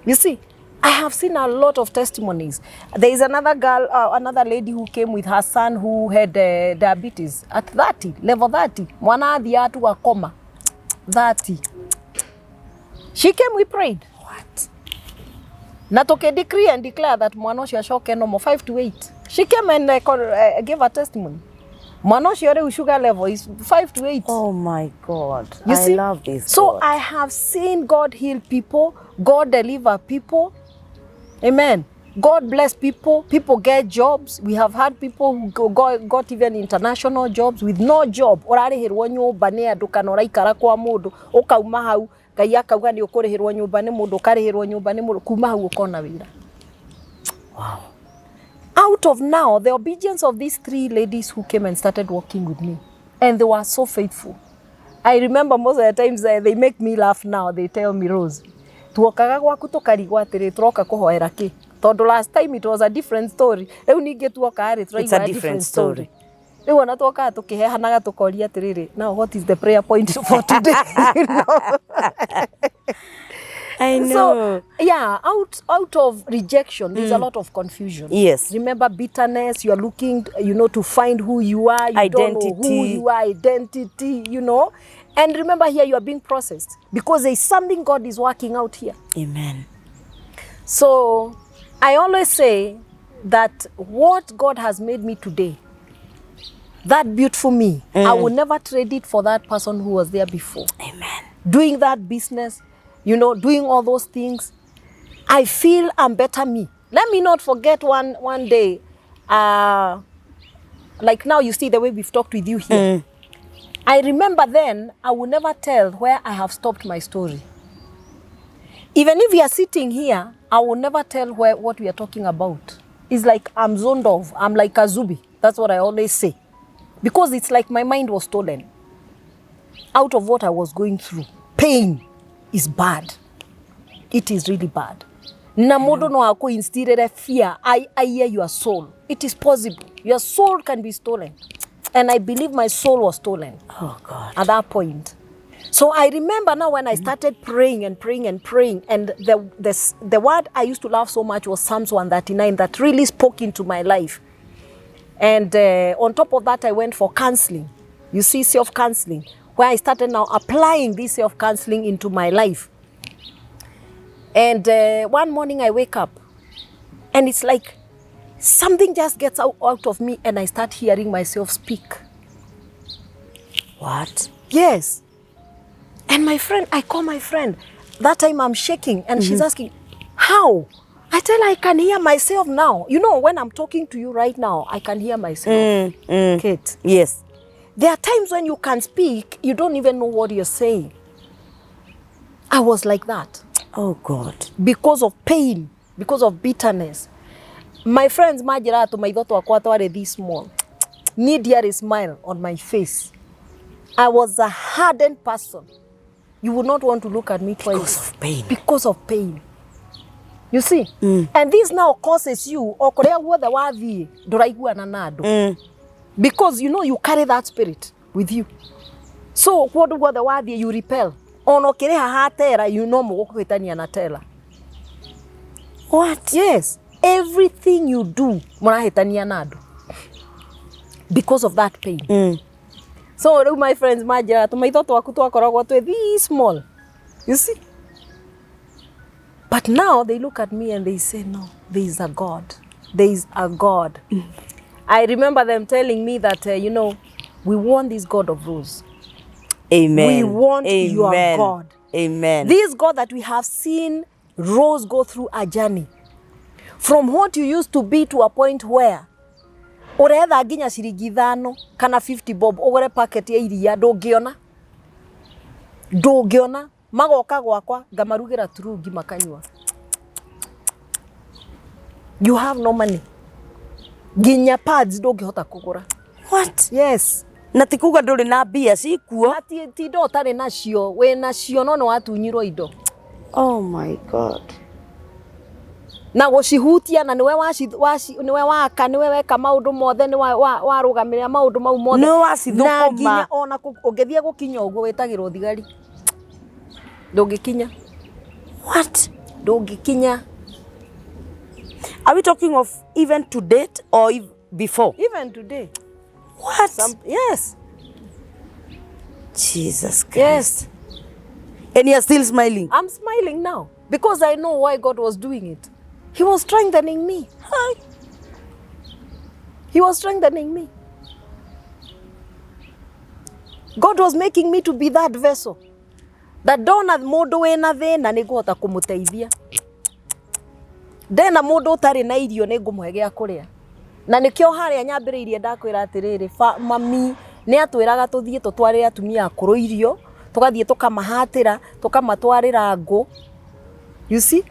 You see? I have seen a lot of testimonies. There is another girl, another lady who came with her son who had diabetes at 30, level 30. Mwana athiaga tu akoma 30. She came, we prayed. What? Na tuki decree and declare that mwana ũcio acoke normal 5 to 8. She came and gave a testimony. Mwana ũcio rĩu sugar level is 5 to 8. Oh my God. You I see? love this. So God. I have seen God heal people, God deliver people. Amen. God bless people. People get jobs. We have had people who got even international jobs with no job. Ũrarĩhĩrwo nyũmba nĩ andũ kana ũraikara kwa mũndũ ũkauma hau Ngai akauga nĩ ũkũrĩhĩrwo nyũmba nĩ mũndũ ũkarĩhĩrwo nyũmba nĩ mũndũ kuma hau ũkona wĩra. Wow. Out of now, the obedience of these three ladies who came and started working with me, and they were so faithful. I remember most of the times they make me laugh now. They tell me, "Rose, tuokaga gwaku tukarigwo atĩrĩ tũroka kũhoera kĩ tondũ last time it was a different story, rĩu ningĩ tuoka rĩ It's a tũraigua a different different story. story." Rĩu ona tuokaga tũkĩhehanaga tũkoria atĩrĩrĩ, "Now what is the prayer point for today?" You know? I know. So yeah, out of rejection, there's a lot of confusion. Yes. Remember bitterness. You are looking to find who you are. You don't know who Identity. you are. Identity. And remember, here you are being processed because there is something God is working out here. Amen. So I always say that what God has made me today, that beautiful me, I will never trade it for that person who was there before Amen. Doing that business, doing all those things. I feel I'm better me. Let me not forget one day, like now you see the way we've talked with you here. I remember then I will never tell where I have stopped my story. Even if we are sitting here, I will never tell where what we are talking about. It's like I'm zoned off. I'm like a zombie. That's what I always say. Because it's like my mind was stolen out of what I was going through. Pain is bad. It is really bad. Na mũndũ no akũ fear, I hear your soul. It is possible. Your soul can be stolen. And I believe my soul was stolen Oh God. At that point. So I remember now when I started praying and praying and praying, and the word I used to love so much was Psalms 139 that really spoke into my life. And on top of that, I went for counseling. You see, self counseling, where I started now applying this self counseling into my life. And one morning I wake up, and it's like something just gets out of me, and I start hearing myself speak. What? Yes. And my friend, I call my friend. That time I'm shaking, and she's asking, "How?" I tell her I can hear myself now. When I'm talking to you right now, I can hear myself. Kate. Yes. There are times when you can speak, you don't even know what you're saying. I was like that Oh God. Because of pain, because of bitterness. My friends manjĩraga tũmaitho twakwa twarĩ this small. Niĩ ndiarĩ smile on my face. I was a hardened person. You would not want to look at me twice. Because of pain. Because of pain. You see? And this now causes you, o kũrĩa guothe wathiĩ, ndũraiguana na andũ. Because you know you carry that spirit with you. So kũndũ guothe wathiĩ you repel. Ona ũkĩrĩha ha teller, you know mũgũkũhĩtania na teller. What? Yes. Everything you do, mũrahĩtania na andũ. Because of that pain. So rĩu my friends manjĩraga tũmaitho twaku twakoragwo twĩ this small. You see? But now they look at me and they say, "No, there is a God. There is a God." I remember them telling me that, "We want this God of Rose." Amen. We want your Amen. God. Amen. This God that we have seen Rose go through a journey. From what you used to be to a point where ũretha nginya ciringi 5 kana 50 bob ũgũre packet ya iria ndũngĩona ndũngĩona magoka gwakwa ngamarugĩra turungi makanyua. You have no money, nginya pads ndũngĩhota kũgũra. What? Yes. Na ti kuga ndũrĩ na mbia cikuo. Na ti indo ũtarĩ nacio, wĩ nacio no nĩ watunyirwo indo. Oh my God. Na gũcihutia na nĩwe nĩwe waka nĩwe weka maũndũ mothe nĩ warũgamĩrĩra maũndũ mau mothe. Nĩwe wacithũkũma. Na nginya ona ũngĩthiĩ gũkinya ũguo wĩtagĩrwo thigari, ndũngĩkinya. What? Ndũngĩkinya. Are we talking of even to date or before? Even today. What? Some, yes. Jesus Christ. Yes. And you're still smiling. I'm smiling now because I know why God was doing it. He was strengthening me. Hi. He was strengthening me. God was making me to be that vessel. That ndona mũndũ wĩna thĩna nĩ ngũhota kũmũteithia. Ndena mũndũ ũtarĩ na irio nĩ ngũmũhe gĩa kũrĩa. Na nĩkĩo harĩa nyambĩrĩirie ndakwĩra atĩrĩrĩ, mami nĩ atwĩraga tũthiĩ tũtwarĩre atumia akũrũ irio, tũgathiĩ tũkamahatĩra, tũkamatwarĩra ngũ. You see?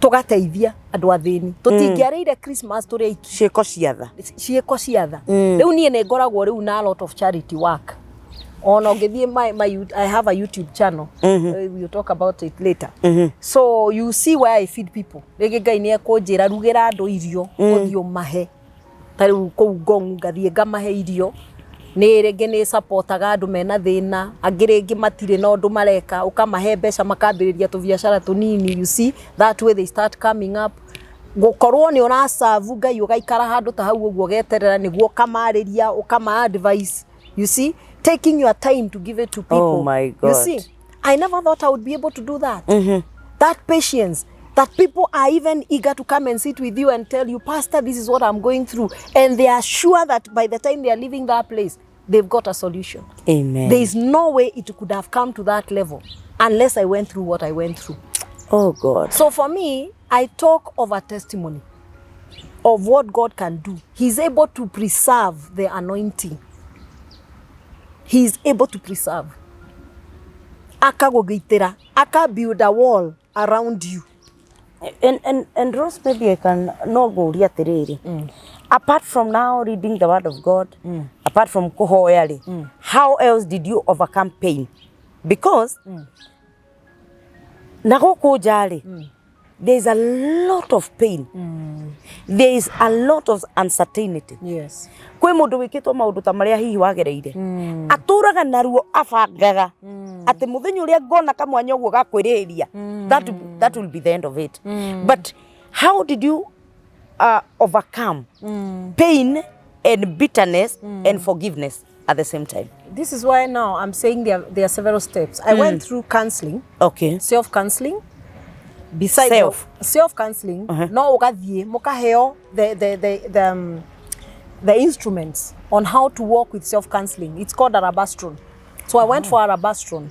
Tũgateithia andũ athĩni. Tũtingĩarĩire Christmas tũrĩ aiki. Ciĩko cia tha. Ciĩko cia tha. Rĩu niĩ nĩ ngoragwo rĩu na a lot of charity work. Ona ũngĩthiĩ I have a YouTube channel. We'll talk about it later. So you see where I feed people. Rĩngĩ Ngai nĩ ekũnjĩra rugĩra andũ irio, ũthiĩ ũmahe. Ta rĩu kũu Ngong ngathiĩ ngamahe irio. Nĩ rĩngĩ nĩ supportaga andũ mena thĩna, angĩ rĩngĩ matirĩ na ũndũ mareka, ũkamahe mbeca makambĩrĩria tũbiacara tũnini, you see, that way they start coming up. Gũkorwo nĩ ũracabu Ngai ũgaikara handũ ta hau ũguo ũgeterera nĩguo ũkamarĩria, ũkama advice, you see, taking your time to give it to people. Oh my You God. see, I never thought I would be able to do that. That patience, that people are even eager to come and sit with you and tell you, "Pastor, this is what I'm going through." And they are sure that by the time they are leaving that place, they've got a solution. Amen. There is no way it could have come to that level unless I went through what I went through. Oh God. So for me, I talk of a testimony of what God can do. He's able to preserve the anointing. He is able to preserve. Akagũgitĩra, aka build a wall around you. And Rose, maybe I can no ngũrie atĩrĩrĩ. Apart from now reading the word of God, apart from kũhoya rĩ, how else did you overcome pain? Because na gũkũ nja rĩ, there is a lot of pain. There is a lot of uncertainty. Kwĩ mũndũ wĩkĩtwo maũndũ ta marĩa hihi wagereire, atũraga naruo, abangaga atĩ mũthenya ũrĩa ngona kamwanya ũguo ga kwĩrĩhĩria, that will be the end of it. But how did you overcome pain and bitterness and forgiveness at the same time? This is why now I'm saying there are several steps. I went through counseling, self counseling. Beside Self. Self counseling, no ũgathiĩ mũkaheo the instruments on how to work with self counseling. It's called Arabastron. So I went for Arabastron.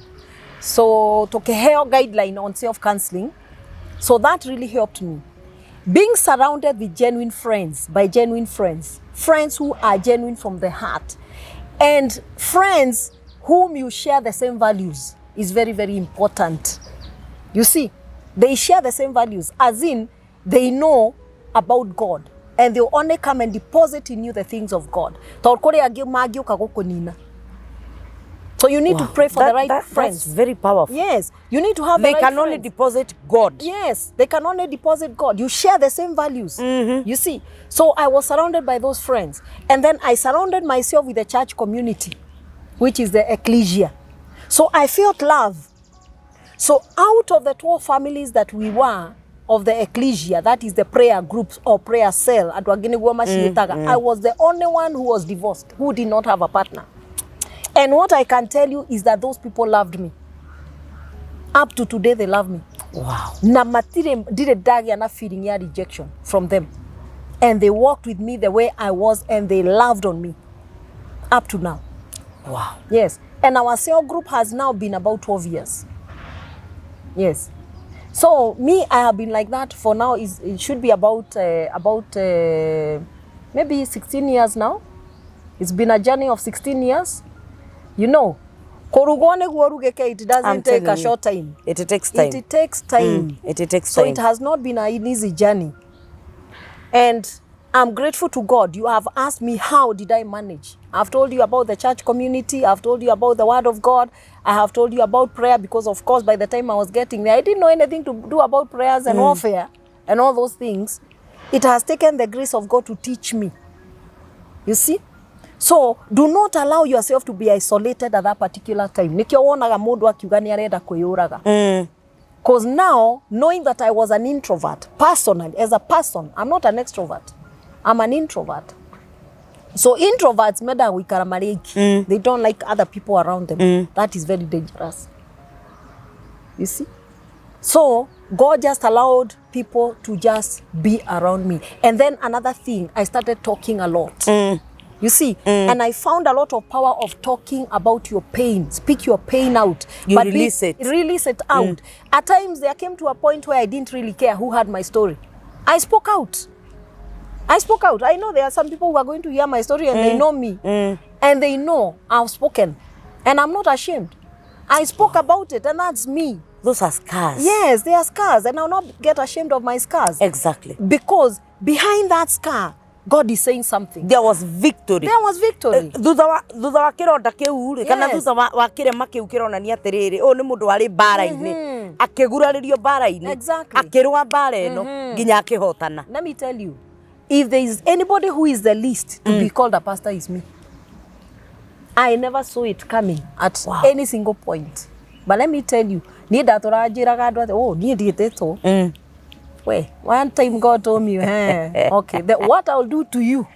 So tukiheo guideline on self counseling. So that really helped me. Being surrounded with genuine friends, by genuine friends, friends who are genuine from the heart, and friends whom you share the same values is very, very important. You see, they share the same values, as in they know about God and they'll only come and deposit in you the things of God. Tondũ kũrĩ angĩ mangĩũka gũkũnina. So you need to pray for the right friends. That's very powerful. Yes, you need to have They the right can only friends. deposit God. Yes, they can only deposit God. You share the same values. You see. So I was surrounded by those friends. And then I surrounded myself with the church community, which is the ecclesia. So I felt love. So out of the 12 families that we were of the ecclesia, that is the prayer groups or prayer cell, andũ angĩ nĩguo maciĩtaga, I was the only one who was divorced, who did not have a partner. And what I can tell you is that those people loved me. Up to today, they love me. Na matirĩ ndirĩ ndagĩa na feeling ya rejection from them, and they walked with me the way I was and they loved on me up to now. Yes, and our cell group has now been about 12 years. Yes, so me, I have been like that for now is it should be about maybe 16 years now. It's been a journey of 16 years. Kũrugwo nĩguo ũrugĩke, it doesn't I'm take a telling you. Short time. It takes time. It takes time. It takes So time. it has not been an easy journey. And I'm grateful to God. You have asked me, how did I manage? I've told you about the church community. I've told you about the word of God. I have told you about prayer because, of course, by the time I was getting there, I didn't know anything to do about prayers and warfare and all those things. It has taken the grace of God to teach me. You see? So do not allow yourself to be isolated at that particular time. Nikio wonaga mundu akiuga ni arenda kwiyuraga. Because now, knowing that I was an introvert, personally, as a person, I'm not an extrovert. I'm an introvert. So introverts mendaga gũikara marĩ aiki. They don't like other people around them. That is very dangerous. You see? So God just allowed people to just be around me. And then another thing, I started talking a lot. You see, and I found a lot of power of talking about your pain. Speak your pain out. You release it. Release it out. At times, there came to a point where I didn't really care who had my story. I spoke out. I spoke out. I know there are some people who are going to hear my story and they know me. And they know I've spoken. And I'm not ashamed. I spoke about it, and that's me. Those are scars. Yes, they are scars, and I'll not get ashamed of my scars. Exactly. Because behind that scar, God is saying something. There was victory. There was victory. Thutha wa kironda kiu rĩ, kana thutha wa kirema kiu kironania atiriri, ũyũ nĩ mũndũ warĩ mbara-inĩ, akĩgurarĩrio mbara-inĩ, akĩrũa mbara ĩno nginya akĩhotana. Let me tell you, if there is anybody who is the least to be called a pastor, is me. I never saw it coming at any single point. But let me tell you, niĩ ndatũraga njĩraga andũ atĩ, oh, niĩ ndiĩtĩtwo. We, one time God told me, eh, okay, what I'll do to you,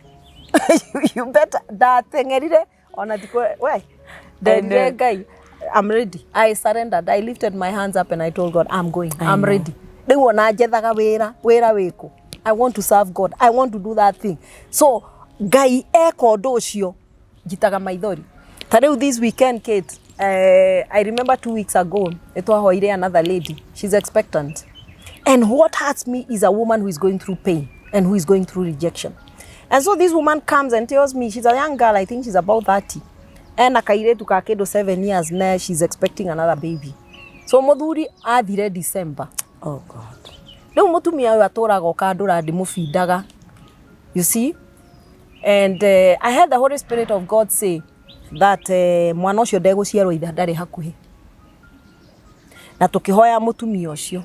you better, ndateng'erire, ona tikwe, we, nderire Ngai, I'm ready. I surrendered. I lifted my hands up and I told God, I'm going. I'm ready. Rĩu ona njethaga wĩra, wĩra wĩkũ? I want to serve God. I want to do that thing. So, Ngai eka ũndũ ũcio, njitaga maithori. Ta rĩu this weekend, Kate, I remember 2 weeks ago, nĩtwahoire another lady. She's expectant. And what hurts me is a woman who is going through pain and who is going through rejection. And so this woman comes and tells me, she's a young girl, I think she's about 30. Ena kairĩtu ka kĩndũ 7 years na she's expecting another baby. So mũthuri athire December. Oh God. Rĩu mũtumia ũyũ atũraga ũkandũra ndĩmũbindaga. You see? And I heard the Holy Spirit of God say that mwana ũcio ndegũciarwo ithe ndarĩ hakuhĩ. Na tũkĩhoya mũtumia ũcio.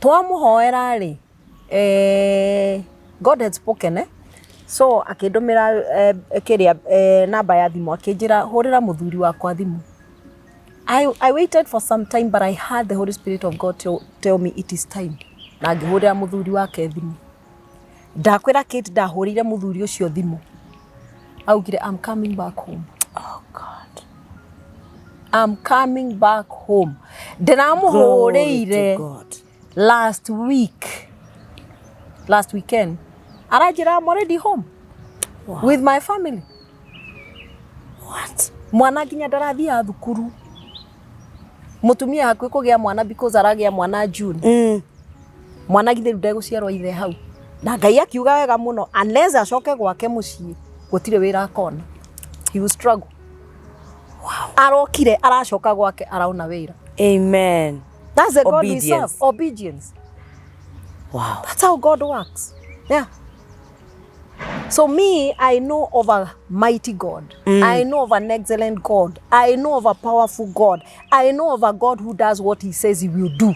Twamũhoera rĩ, God had spoken, eh? So akĩndũmĩra kĩrĩa namba ya thimũ, akĩnjĩra hũrĩra mũthuri wakwa thimũ. I waited for some time, but I heard the Holy Spirit of God tell me it is time. Na ngĩhũrĩra mũthuri wake thimũ. Ndakwĩra Kate, ndahũrĩire mũthuri ũcio thimũ. Augire, "I'm coming back home." Oh God. "I'm coming back home." Glory Ndĩramũhũrĩire to God. Last week, last weekend. Aranjĩra, "I'm already home with my family." What? Mwana nginya ndarathiaga thukuru. Mũtumia hakuhĩ kũgĩa mwana because aragĩa mwana June. Mwana githĩ rĩu ndegũciarwo ithe hau. Na Ngai akiuga wega mũno, unless acoke gwake mũciĩ, gũtirĩ wĩra akona. He will struggle. Arokire aracoka gwake araona wĩra. Amen. That's the God we Obedience. serve. Obedience. That's how God works. Yeah. So me, I know of a mighty God. I know of an excellent God. I know of a powerful God. I know of a God who does what he says he will do.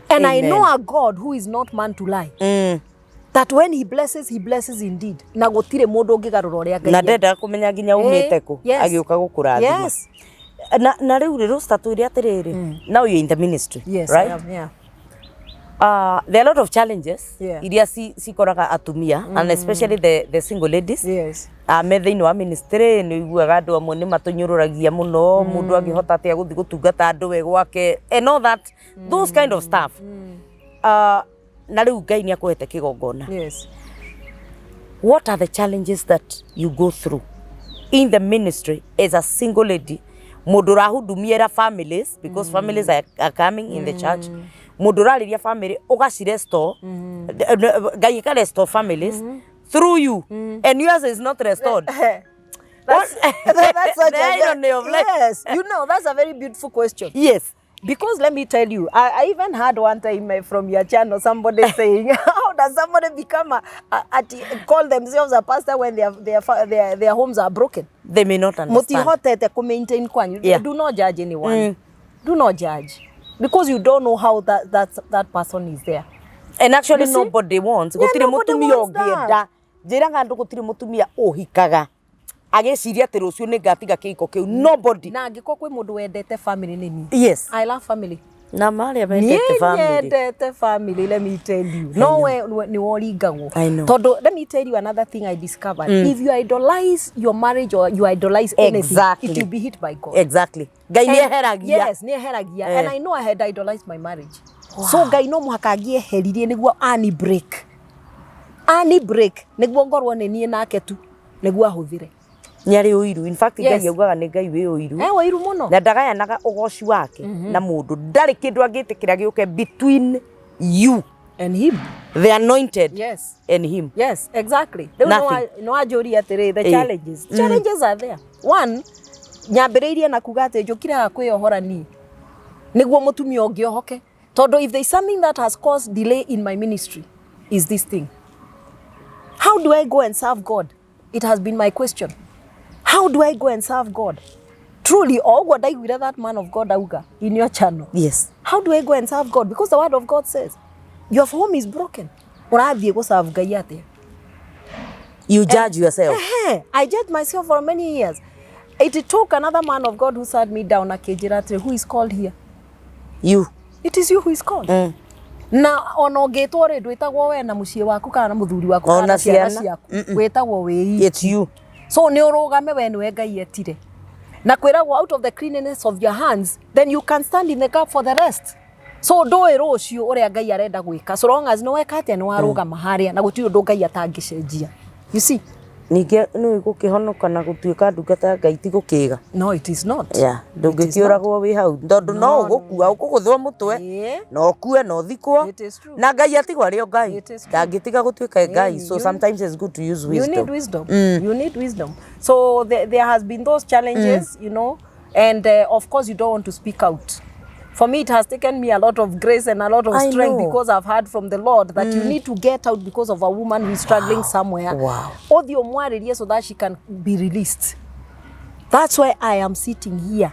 And I Amen. know a God who is not man to lie. That when he blesses, he blesses indeed. Na gũtirĩ mũndũ ũngĩgarũra ũrĩa Ngai Na ndendaga kũmenya nginya umĩte kũ, agĩũka gũkũrathima. Na rĩu rĩ, Rosta, twĩre atĩrĩrĩ, now you're in the ministry, Yes, right? I am, yeah. There are a lot of challenges iria cikoraga atumia and especially the single ladies me thĩinĩ wa ministry. Nĩ ũiguaga andũ amwe nĩ matũnyũrũragia mũno, mũndũ angĩhota atĩa gũthiĩ gũtungata andũ we gwake and all that, those kind of stuff. Na rĩu Ngai nĩ akũhete kĩgongona. What are the challenges that you go through in the ministry as a single lady, mũndũ ũrahudumiera families, because families are coming in the church, mũndũ ũrarĩria family ũgacirestore, Ngai ĩka restore families through you, and yours is not restored? That's such The a irony of life. Yes, that's a very beautiful question. Because let me tell you, I even heard one time from your channel somebody saying, "How does somebody become a call themselves a pastor when their homes are broken?" They may not understand. Mutihotete ku maintain kwanyu. Do not judge anyone. Do not judge. Because you don't know how that person is there. And actually You see? nobody wants, Yeah, gũtirĩ nobody mũtumia wants that. ũngĩenda, njĩraga andũ, gũtirĩ mũtumia ũhikaga agĩciria atĩ rũciũ nĩ ngatiga kĩhiko kĩu. Nobody. Na angĩkorwo kwĩ mũndũ wendete family nĩ niĩ. I love family. Na marĩa Niĩ mendete family. Nyendete family, let me tell you. No we nĩ woringagwo. I know. Tondũ let me tell you another thing I discovered. If you idolize your marriage or you idolize anything, it will be hit by God. Exactly. Ngai nĩ eheragia. Yes, nĩ eheragia. Eh. And I know I had idolized my marriage. So Ngai no mũhaka angĩeheririe nĩguo ani break. Ani break nĩguo ngorwo nĩ niĩ nake tu nĩguo ahũthĩre. Nĩ arĩ ũiru. In fact, Yes. Ngai augaga nĩ Ngai wĩ ũiru. Eh, wairu mũno. Na ndagayanaga ũgoci wake na mũndũ. Ndarĩ kĩndũ angĩtĩkĩra gĩũke between you, And him. the anointed, Yes. and him. Yes, exactly. Rĩu Nothing. no anjũrie atĩrĩ, the Eh. challenges. Challenges are there. One, nyambĩrĩirie na kuga atĩ njũkire haha kwĩyohora niĩ nĩguo mũtumia ũngĩ ohoke, tondũ if there is something that has caused delay in my ministry is this thing. How do I go and serve God? It has been my question. How do I go and serve God? Truly, o ũguo ndaiguire that man of God auga in your channel. Yes. How do I go and serve God? Because the word of God says, your home is broken. Ũrathiĩ gũserve Ngai atĩa? You judge yourself. Ehe, I judged myself for many years. It took another man of God who sat me down akĩnjĩra atĩrĩ, who is called here? You. It is you who is called. Na ona ũngĩtwo rĩ, ndwĩtagwo we na mũciĩ waku kana na mũthuri waku Ona kana ciana ciana. ciaku. Wĩtagwo wĩ It's you. So nĩ ũrũgame we nĩwe Ngai etire. Na kwĩragwo out of the cleanliness of your hands, then you can stand in the gap for the rest. So ndũĩ rũciũ ũrĩa Ngai arenda gwĩka. So long as nĩ weka atĩa, nĩ warũgama harĩa na gũtirĩ ũndũ Ngai atangĩcenjia. You see? Ningĩ nĩ gũkĩhonoka na gũtuĩka ndungata ya Ngai ti gũkĩga. No, it is not. Yeah, ndũngĩkĩũragwo wĩ hau tondũ no ũgũkua ũkũgũthwo mũtwe Yeah. na ũkue na ũthikwo It is true. na Ngai atigwo arĩ o Ngai, It is true. ndangĩtiga gũtuĩka Ngai. So you- sometimes it's good to use You wisdom. need wisdom. You need wisdom. So there has been those challenges, and of course you don't want to speak out. For me, it has taken me a lot of grace and a lot of I strength know. because I've heard from the Lord that you need to get out because of a woman who is struggling somewhere. Wow. Ũthiĩ ũmwarĩrie so that she can be released. That's why I am sitting here.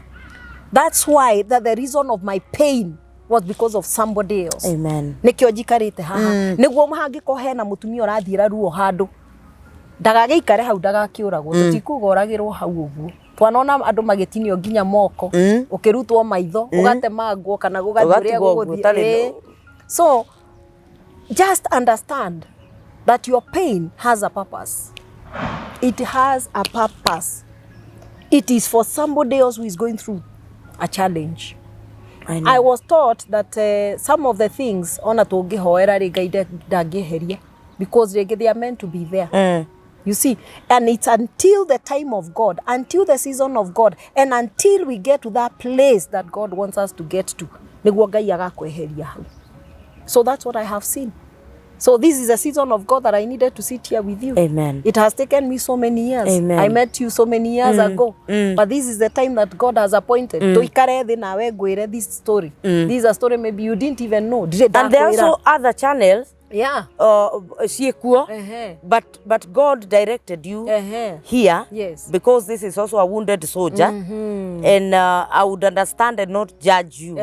That's why that the reason of my pain was because of somebody else. Amen. Nĩkĩo njikarĩte haha nĩguo hangĩkorwo hena mũtumia ũrathiĩra ruo handũ ndagagĩikare hau, ndagakĩũragwo. Tũtikuga ũragĩrwo hau ũguo, twanona andũ magĩtinio nginya moko, ũkĩrutwo maitho, ũgatemangwo kana gũgathiĩ ũrĩa Ũgatigwo ũguo, gũgũthiĩ. ũtarĩ Ĩĩ. So just understand that your pain has a purpose. It has a purpose. It is for somebody else who is going through a challenge. I know. I was taught that some of the things ona tũngĩhoera rĩ, Ngai ndangĩeheria because rĩngĩ they are meant to be there. You see, and it's until the time of God, until the season of God, and until we get to that place that God wants us to get to, nĩguo Ngai agakweheria hau. So that's what I have seen. So this is a season of God that I needed to sit here with you. Amen. It has taken me so many years. Amen. I met you so many years ago. But this is the time that God has appointed. Tuikare thĩ nawe ngwĩre this story. This is a story maybe you didn't even know. Ndirĩ And there are ndakwĩra. also other channels Yeah. ciĩkuo, Ehe. but God directed you Ehe. here. Yes. Because this is also a wounded soldier, and I would understand and not judge you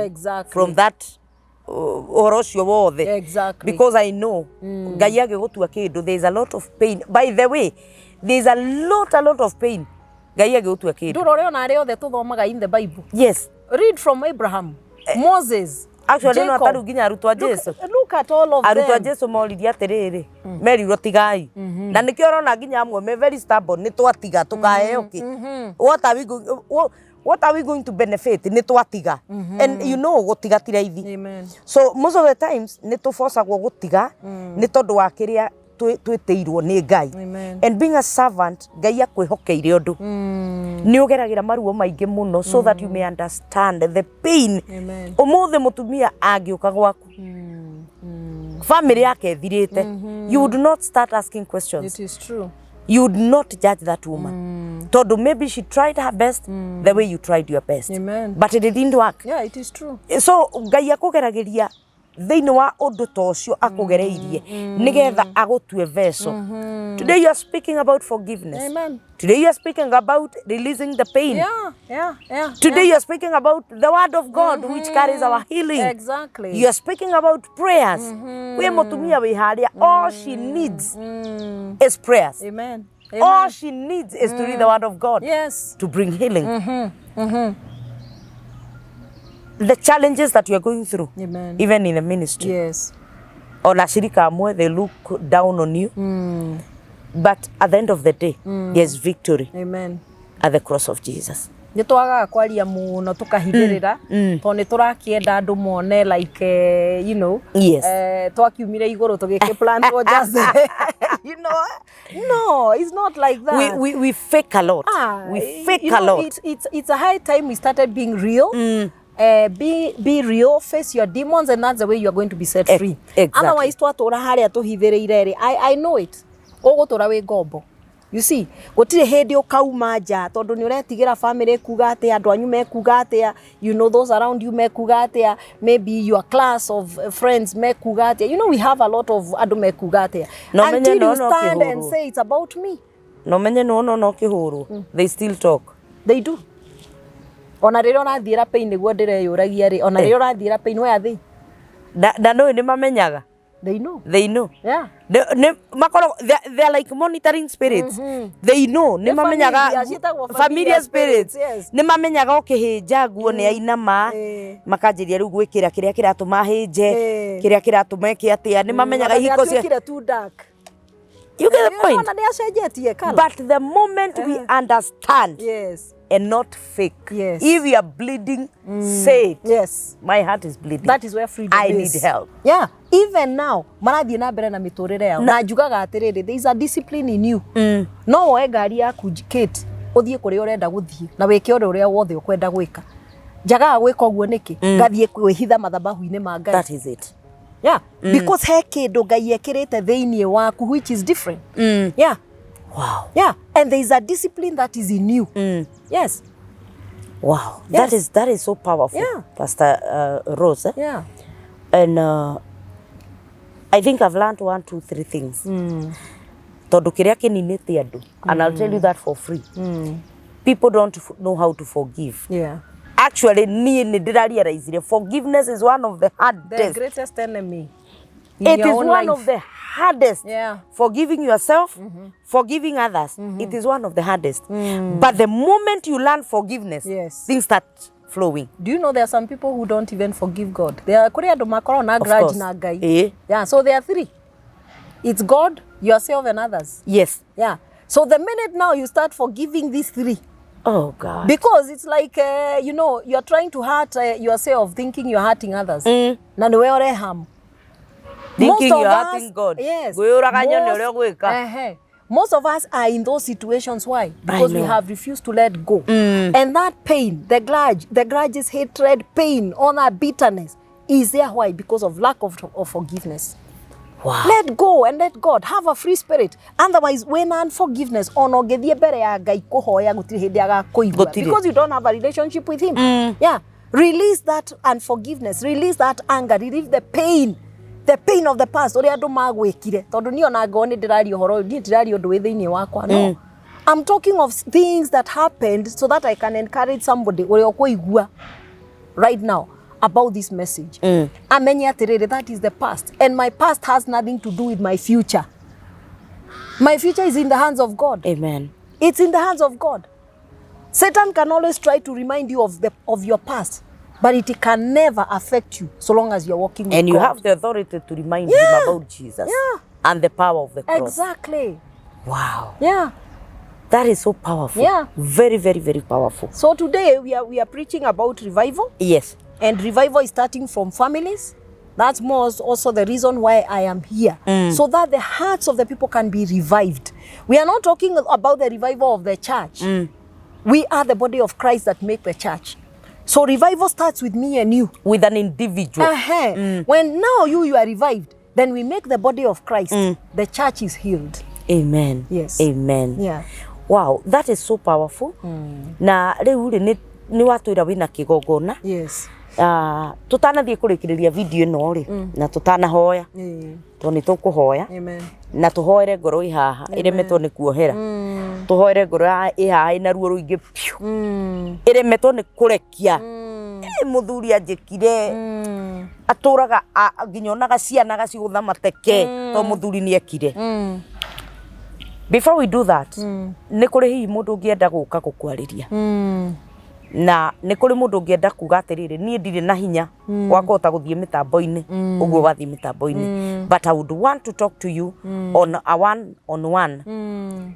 from that ũhoro ũcio wothe. Because I know Ngai agĩgũtua kĩndũ, there is a lot of pain. By the way, there is a lot of pain Ngai agĩgũtua kĩndũ. Ndũrore ona arĩa othe tũthomaga in the Bible. Yes. Read from Abraham, Moses, Actually, no Jacob. ataru nginya arutwo a Jesu. Look at all of Arutwo a them. Jesu moririe atĩrĩrĩ, merirwo tigai, na nĩkĩo ũrona nginya amwe me very stubborn, nĩ twatiga tũkaheo kĩ? What are we going to benefit nĩ twatiga? And you know gũtiga ti raithi. Amen. So most of the times nĩ tũbocagwo gũtiga nĩ tondũ wa kĩrĩa twĩtĩirwo nĩ Ngai. Amen. And being a servant, Ngai akwĩhokeire ũndũ, nĩ ũgeragĩra maruo maingĩ mũno so that you may understand the pain. Amen. Ũmũthĩ mũtumia angĩũka gwaku, family yake ĩthirĩte, you would not start asking questions. It is true. You would not judge that woman tondũ maybe she tried her best the way you tried your best. Amen. But it didn't work. Yeah, it is true. So Ngai akũgeragĩria thĩinĩ wa ũndũ ta ũcio akũgereirie nĩgetha agũtue vessel. Today you are speaking about forgiveness. Amen. Today you are speaking about releasing the pain. Today you are speaking about the word of God, which carries our healing. You are speaking about prayers. Kwĩ mũtumia wĩ harĩa, all she needs is prayers. Amen. All she needs is to read the word of God to bring healing. The challenges that you are going through, Amen. even in the ministry, ona ashirika amwe, they look down on you, but at the end of the day, there's victory Amen. at the cross of Jesus. Nä twagaga kwaria må no tå kahithä rä ra tondå nä tå rakĩenda andå mone like twakiumire igå rå tå gä kä plantwo just no, it's not like that. We fake a lot. Ah, We fake you a know, lot. It's a high time we started being real. Be real, face your demons, and that's the way you are going to be set free. Otherwise, twatũra harĩa tũhithĩrĩire rĩ, I know it. Ũgũtũra wĩ ngombo. You see, gũtirĩ hĩndĩ ũkauma nja tondũ nĩ ũretigĩra family kuga atĩa, andũ anyu mekuga atĩa, those around you mekuga atĩa, maybe your class of friends mekuga atĩa. We have a lot of andũ mekuga atĩa. No menye Until no you no stand and kĩhũrwo. say it's about me. No menye no no no kĩhũrwo, they still talk. They do. Ona rĩrĩa ũrathiĩra pain nĩguo ndĩreyũragia rĩ, ona rĩrĩa ũrathiĩra pain, where are they? Na no nĩ mamenyaga. They know. They know. Nĩ makoragwo they are like monitoring spirits. They know, nĩ Nĩ mamenyaga. familiar, ciĩtagwo familiar familiar spirits. spirits, yes. Nĩ mamenyaga ũkĩhĩnja nguo nĩ ainama, makanjĩria rĩu gwĩkĩra kĩrĩa kĩratũma hĩnje, kĩrĩa kĩratũma eke atĩa. Nĩ mamenyaga ihiko cia Atuĩkire too dark. You get the point? Ona nĩ acenjetie colour. But the moment we understand and not fake, if you are bleeding, say it. My heart is bleeding. That is where freedom I is. need help. Yeah, even now marathiĩ na mbere na mĩtũrĩre yao na njugaga atĩrĩrĩ, there is a discipline in you. No woe ngari yaku, Kate, ũthiĩ kũrĩa ũrenda gũthiĩ na wĩke ũndũ ũrĩa wothe ũkwenda gwĩka. Njagaga gwĩka ũguo nĩkĩ? Ngathiĩ kwĩhitha mathabahu-inĩ ma Ngai. That is it. Yeah, because he kĩndũ Ngai ekĩrĩte thĩinĩ waku which is different. Yeah. Yeah, and there is a discipline that is in you. Yes. Wow. That is so powerful. Pastor Rose, eh? Yeah. And I think I've learned one, two, three things. Tondũ kĩrĩa kĩninĩte andũ, and I'll tell you that for free. People don't know how to forgive. Actually, niĩ nĩ ndĩrarealizire forgiveness is one of the The hardest. greatest enemy in It your is own one life. of the hardest. Forgiving yourself, forgiving others, it is one of the hardest. But the moment you learn forgiveness, things start flowing. Do you know there are some people who don't even forgive God? There are kũrĩ andũ makoragwo na Of grudge course. na Ngai. Yeah, so there are three. It's God, yourself and others. Yeah. So the minute now you start forgiving these three, Oh God. because it's like, you're trying to hurt yourself, thinking you're hurting others. Na nĩwe ũreham. Thinking Most of you're us- hurting God. Yes. Ngwĩyũraga nyone Most- ũrĩa ũgwĩka. Ehe. Most of us are in those situations. Why? Because we know. have refused to let go. And that pain, the grudges, hatred, pain, all that bitterness is there. Why? Because of lack of forgiveness. Wow. Let go and let God. Have a free spirit. Otherwise, when unforgiveness, ona ũngĩthiĩ mbere ya Ngai kũhoya gũtirĩ hĩndĩ agakũigua. Gũtirĩ. Because you don't have a relationship with him. Yeah. Release that unforgiveness. Release that anger. Release the pain. The pain of the past. Ũrĩa andũ magwĩkire. Tondũ niĩ ona ngorwo nĩ ndĩraria ũhoro ũyũ, niĩ ndiraria ũndũ wĩ thĩinĩ wakwa. No. I'm talking of things that happened so that I can encourage somebody ũrĩa ũkũigua right now about this message. Amenye atĩrĩrĩ, that is the past. And my past has nothing to do with my future. My future is in the hands of God. Amen. It's in the hands of God. Satan can always try to remind you of your past, but it can never affect you so long as you're walking with And you God. have the authority to remind him about Jesus and the power of the cross. Exactly. Wow. Yeah. That is so powerful. Yeah. Very, very, very powerful. So today we are preaching about revival. Yes. And revival is starting from families. That's more also the reason why I am here. So that the hearts of the people can be revived. We are not talking about the revival of the church. We are the body of Christ that make the church. So revival starts with me and you. With an individual. When now you are revived, then we make the body of Christ. The church is healed. Amen. Yes. Amen. Yeah. Wow, that is so powerful. Na rĩu rĩ nĩ watwĩra wĩna kĩgongona. Yes. Tũtanathiĩ kũrĩkĩrĩria video ĩno rĩ, na tũtanahoya, tondũ nĩ tũkũhoya. Amen. Na tũhoere ngoro ĩ haha ĩremetwo nĩ kuohera, tũhoere ngoro ĩ haha ĩna ruo rũingĩ piũ, ĩremetwo nĩ kũrekia. Mũthuri anjĩkire, atũraga nginya onaga ciana agacigũtha mateke to mũthuri nĩ ekire. Before we do that, nĩ kũrĩ hihi mũndũ ũngĩenda gũka gũkwarĩria? Na nĩ kũrĩ mũndũ ũngĩenda kuga atĩrĩrĩ, niĩ ndirĩ na hinya wa kũhota gũthiĩ mĩtambo-inĩ ũguo wathiĩ mĩtambo-inĩ, but I would want to talk to you on a one on one,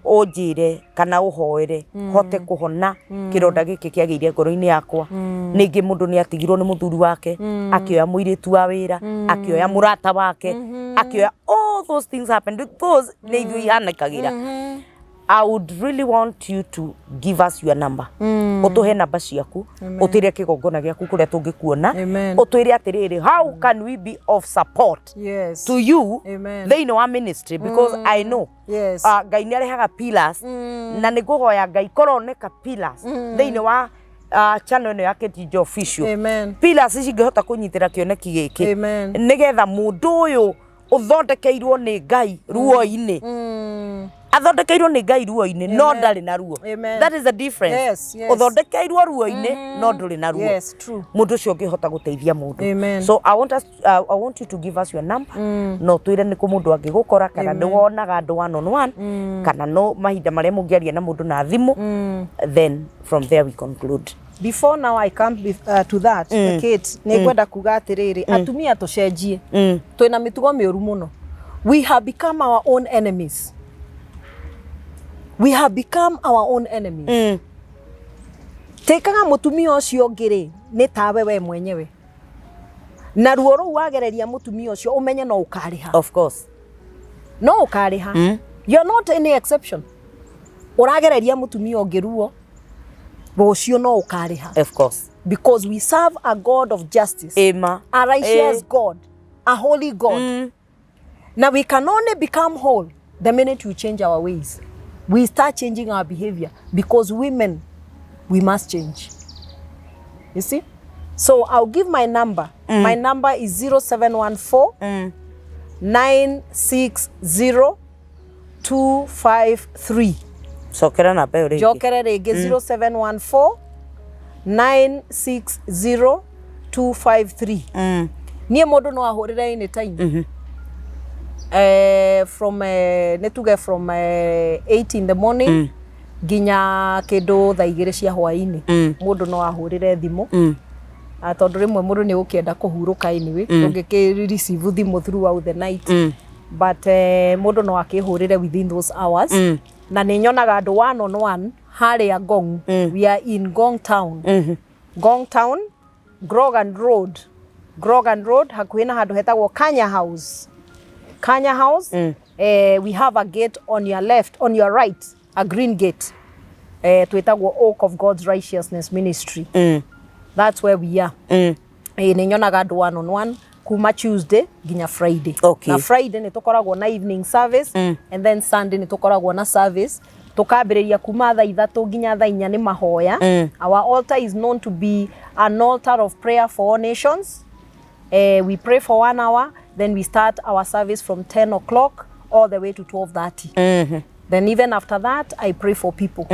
ũnjĩre kana ũhoere hote kũhona kĩronda gĩkĩ kĩagĩire ngoro-inĩ yakwa. Ningĩ mũndũ nĩ atigirwo nĩ mũthuri wake, akĩoya mũirĩtu wa wĩra, akĩoya mũrata wake, akĩoya, all those things happen because nĩ ithuĩ ihanĩkagĩra. I would really want you to give us your number. Ũtũhe namba ciaku, ũtwĩre kĩgongona gĩaku kũrĩa tũngĩkuona, Amen. ũtwĩre atĩrĩrĩ, how can we be of support to you Amen. thĩinĩ wa ministry, because I know Ngai nĩ arehaga pillars, na nĩ ngũhoya Ngai koroneka pillars thĩinĩ wa channel ĩno ya Kate Official. Amen. Pillars cingĩhota kũnyitĩra kĩoneki gĩkĩ, Amen. nĩgetha mũndũ ũyũ ũthondekeirwo nĩ Ngai ruo-inĩ, athondekeirwo nĩ Ngai ruo-inĩ no ndarĩ na ruo. Amen. That is the difference. Ũthondekeirwo ruo-inĩ no ndũrĩ na ruo. Yes, true. Mũndũ ũcio ũngĩhota gũteithia mũndũ. Amen. So I want you to give us your number, no twĩre nĩ kũ mũndũ angĩgũkora, kana nĩ wonaga andũ one on one, kana no mahinda marĩa mũngĩaria na mũndũ na thimũ, then from there we conclude. Before now I come to that, Kate, nĩ ngwenda kuga atĩrĩrĩ, atumia tũcenjie. Twĩna mĩtugo mĩũru mũno. We have become our own enemies. We have become our own enemies. Tĩkaga mũtumia ũcio ũngĩ rĩ nĩ tawe we mwenyewe, na ruo rũu wagereria mũtumia ũcio, ũmenye no ũkarĩha. Of course. No ũkarĩha. You're not any exception. Ũragereria mũtumia ũngĩ ruo, rũciũ no ũkarĩha, Of course. because we serve a God of justice, Ema. a righteous Eh. God, a holy God. Now we can only become whole the minute we change our ways. We start changing our behavior, because women, we must change. You see? So I'll give my number. My number is 0714 960 253. Cokera namba ĩyo rĩngĩ. Njokere rĩngĩ, 0714 960 253. Niĩ mũndũ no ahũrĩre anytime, from nĩ tuge from 8 in the morning nginya kĩndũ thaa 2 cia hwaĩ-inĩ. Mũndũ no ahũrĩre thimũ. Ah, tondũ rĩmwe mũndũ nĩ gũkĩenda kũhurũka anyway, ndũngĩkĩ receive thimũ throughout the night, but mũndũ no akĩhũrĩre within those hours. Na nĩ nyonaga andũ one on one harĩa Ngong. We are in Ngong Town, Ngong Town, Grogan Road, Grogan Road, hakuhĩ na handũ hetagwo Kanya House. Kanya House, we have a gate on your left, on your right, a green gate. Twĩtagwo Oak of God's Righteousness Ministry. That's where we are. Nĩ nyonaga andũ one on one kuma Tuesday nginya Friday. Na Friday nĩ tũkoragwo na evening service, and then Sunday nĩ tũkoragwo na service, tũkambĩrĩria kuma thaa 3 nginya thaa 4 nĩ mahoya. Our altar is known to be an altar of prayer for all nations. We pray for one hour, then we start our service from 10 o'clock all the way to 12:30. Then even after that, I pray for people.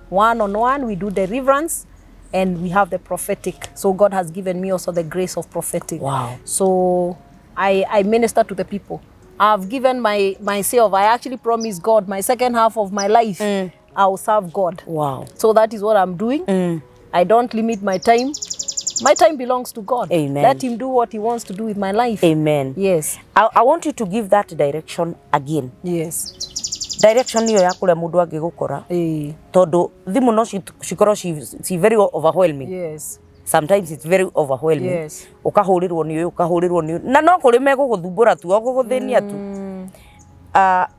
One on one, we do deliverance and we have the prophetic. So God has given me also the grace of prophetic. So I minister to the people. I've given myself, I actually promised God my second half of my life, I will serve God. So that is what I'm doing. I don't limit my time. My time belongs to God. Amen. Let him do what he wants to do with my life. Amen. Yes. I want you to give that direction again. Yes. Direction ĩyo ya kũrĩa mũndũ angĩgũkora, tondũ thimũ no cikorwo ci very overwhelming. Sometimes it's very overwhelming. Ũkahũrĩrwo nĩ ũyũ, ũkahũrĩrwo nĩ ũyũ, na no kũrĩ megũgũthumbũra tu, o gũgũthĩnia tu.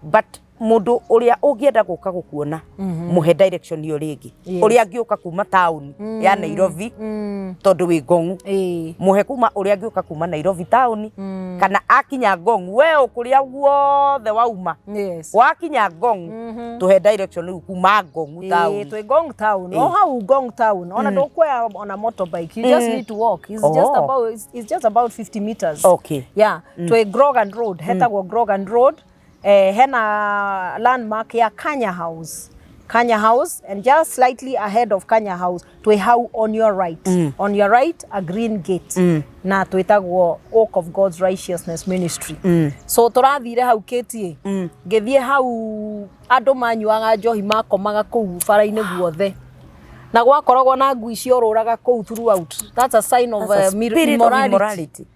But mũndũ ũrĩa ũngĩenda gũka gũkuona, mũhe direction ĩyo rĩngĩ, ũrĩa angĩũka kuma taũni ya Nairobi, tondũ wĩ Ngong'u. Mũhe kuma ũrĩa angĩũka kuma Nairobi taũni, kana akinya Ngong'u, we ũkũrĩa guothe wauma, wakinya Ngong'u, tũhe direction rĩu kuma Ngong'u taũni. Twĩ Ngong Town. O hau Ngong Town. Ona ndũkuoya ona motorbike. You just need to walk. It's just about it's just about 50 meters. Yeah. Twĩ Grogan Road. Hetagwo Grogan Road. Hena landmark ya Kanya House. Kanya House, and just slightly ahead of Kanya House, twĩ hau on your right. On your right, a green gate. Na twĩtagwo Oak of God's Righteousness Ministry. So tũrathire hau KTA. Ngĩthiĩ hau, andũ manyuaga njohi, makomaga kũu bara-inĩ guothe. Na Na gwakoragwo na ngui ciorũraga kũu throughout. That's a sign of That's a spirit of immorality immorality.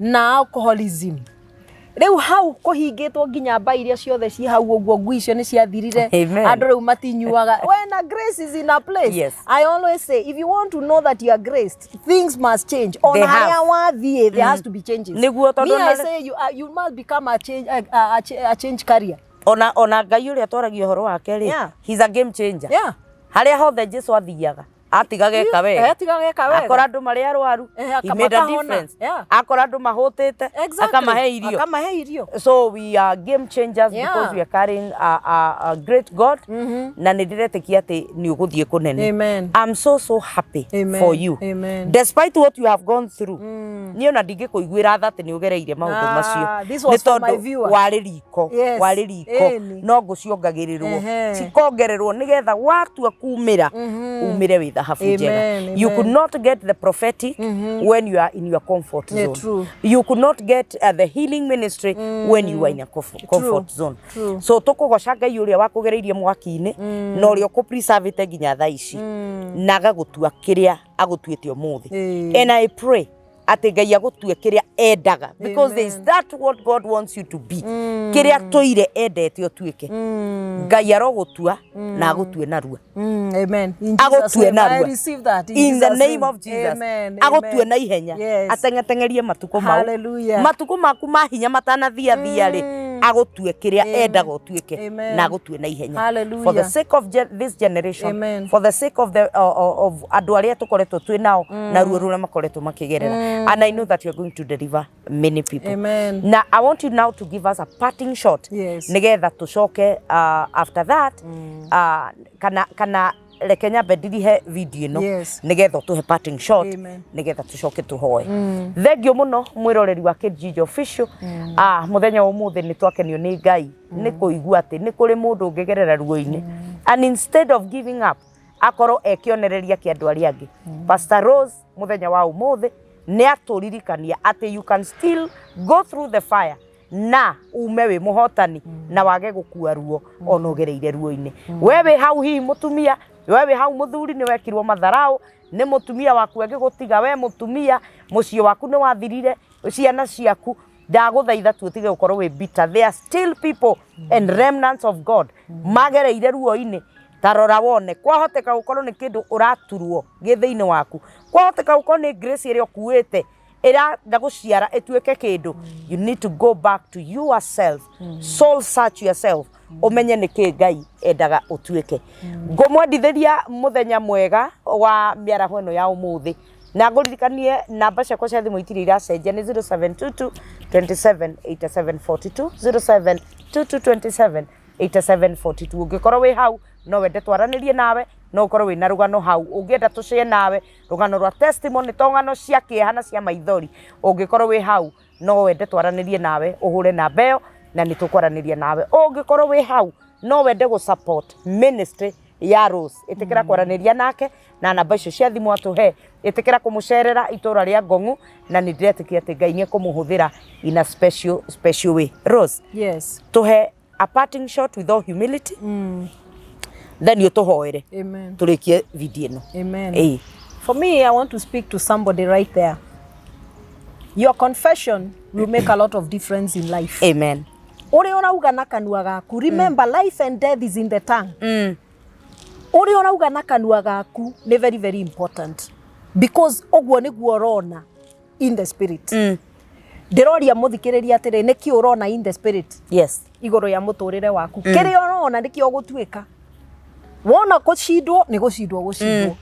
Na alcoholism. Rĩu hau kũhingĩtwo nginya mba iria ciothe ci hau ũguo, ngui icio nĩ ciathirire. Amen. Andũ rĩu matinyuaga. When a grace is in a place, I always say, if you want to know that you are graced, things must change. They Ona have. harĩa wathiĩ, there has to be changes. Nĩguo, tondũ Me, I na- say you must become a change carrier. Ona Ngai ũrĩa twaragia ũhoro wake rĩ, he's a game changer. Harĩa hothe Jesu athiaga, atigaga eka wega. Atigaga eka wega. Akora andũ marĩ arwaru, he made a makahona. difference. Akora andũ mahũtĩte, akamahe irio. Akamahe irio. So we are game changers because we are carrying a great God, na nĩ ndĩretĩkia atĩ nĩ ũgũthiĩ kũnene. Amen. I'm so so happy Amen. for you. Amen. Despite what you have gone through, niĩ ona ndingĩkũiguĩra tha atĩ nĩ ũgereire maũndũ Ah, macio. this was Nĩ for my tondũ viewer. warĩ riko, warĩ riko, no ngũciongagĩrĩrwo, cikongererwo nĩgetha watua kumĩra, umĩre wĩ thahabu njega. Amen, You could amen. not get the prophetic when you are in your comfort zone. True. You could not get the healing ministry when you are in a comfort zone. True. So tũkũgoca Ngai ũrĩa wakũgereirie mwaki-inĩ na ũrĩa ũkũpreservĩte nginya thaa ici na agagũtua kĩrĩa agũtuĩte ũmũthĩ. And I pray atĩ Ngai agũtue kĩrĩa endaga, because there is that what God wants you to be, kĩrĩa tũire endete ũtuĩke. Ngai arogũtua na agũtue narua. Amen. In Jesus' Agũtue name, I narua. receive that. In In the Jesus' name name. of Jesus. Amen. Agũtue Amen. na ihenya, ateng'eteng'erie matukũ mau. Hallelujah. Matukũ maku ma hinya matanathiathia rĩ, agũtue kĩrĩa endaga ũtuĩke Amen. na agũtue na ihenya Hallelujah. for the sake of this generation, Amen. for the sake of andũ arĩa tũkoretwo twĩ nao na ruo rũrĩa makoretwo makĩgerera, and I know that you are going to deliver many people. Amen. Na I want you now to give us a parting shot nĩgetha tũcoke after that, kana reke nyambe ndirihe video ĩno nĩgetha ũtũhe parting shot, Amen. nĩgetha tũcoke tũhoe. Thengiũ mũno mwĩroreri wa Kijiji Official. Ah, mũthenya wa ũmũthĩ nĩ twakenio nĩ Ngai nĩ kũigua atĩ nĩ kũrĩ mũndũ ũngĩgerera ruo-inĩ and instead of giving up akorwo e kĩonereria kĩa andũ arĩa angĩ. Pastor Rose mũthenya wa ũmũthĩ nĩ atũririkania atĩ you can still go through the fire na ume wĩ mũhotani na wage gũkua ruo ona ũgereire ruo-inĩ. We wĩ hau hihi mũtumia, we wĩ hau mũthuri, nĩ wekirwo matharau nĩ mũtumia waku agĩgũtiga, we mũtumia mũciĩ waku nĩ wathirire, ciana ciaku, ndagũthaitha tu ũtige gũkorwo wĩ bitter. There are still people and remnants of God magereire ruo-inĩ. Ta rora wone, kwahoteka gũkorwo nĩ kĩndũ ũraturwo gĩ thĩinĩ waku, kwahoteka gũkorwo nĩ grace ĩrĩa ũkuĩte ĩrenda gũciara ĩtuĩke kĩndũ. You need to go back to yourself, soul search yourself, ũmenye nĩ kĩ Ngai endaga ũtuĩke. Ngũmwendithĩria mũthenya mwega wa mĩaraho ĩno ya ũmũthĩ na ngũririkanie namba ciakwa cia thimũ itirĩ iracenjia, nĩ 0722 27 87 42, 0722 27 87 42. Ũngĩkorwo wĩ hau no wende twaranĩrie nawe, no ũkorwo wĩna rũgano hau ũngĩenda tũshare nawe, rũgano rwa testimony, to ng'ano cia kĩeha na cia maithori. Ũngĩkorwo wĩ hau no wende twaranĩrie nawe, ũhũre namba ĩyo na nĩ tũkwaranĩria nawe. Ũngĩkorwo wĩ hau no wende gũ support ministry ya Rose, ĩtĩkĩra kwaranĩria nake na namba icio cia thimũ atũhe, ĩtĩkĩra kũmũcerera itũra rĩa Ngong'u, na nĩ ndĩretĩkia atĩ Ngai nĩ ekũmũhũthĩra in a special special way. Rose, tũhe a parting shot with all humility, then ũtũhoere Amen. tũrĩkie video ĩno. Amen. Ĩĩ. For me, I want to speak to somebody right there. Your confession will make a lot of difference in life. Amen. Ũrĩa ũrauga na kanua gaku, remember, life and death is in the tongue. Ũrĩa ũrauga na kanua gaku nĩ very very important, because ũguo nĩguo ũrona in the spirit. Ndĩroria mũthikĩrĩria atĩrĩ, nĩkĩ ũrona in the spirit igũrũ ya mũtũrĩre waku? Kĩrĩa ũrona nĩkĩo ũgũtuĩka. Wona gũcindwo, nĩ gũcindwo gũcindwo.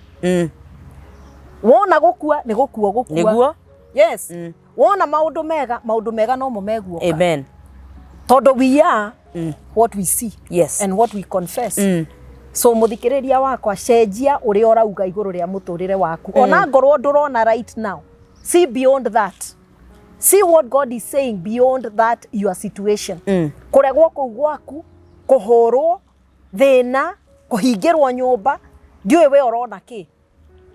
Wona gũkua, nĩ gũkua gũkua. Yes. Wona maũndũ mega, maũndũ mega nomo meguoka. Amen. Tondũ we are what we see and what we confess. So mũthikĩrĩria wakwa, cenjia ũrĩa ũrauga igũrũ rĩa mũtũrĩre waku. Ona ngorwo ndũrona right now, see beyond that. See what God is saying beyond that your situation. Kũregwo kũu gwaku, kũhũrwo, thĩna, kũhingĩrwo nyũmba, ndiũĩ we ũrona kĩ,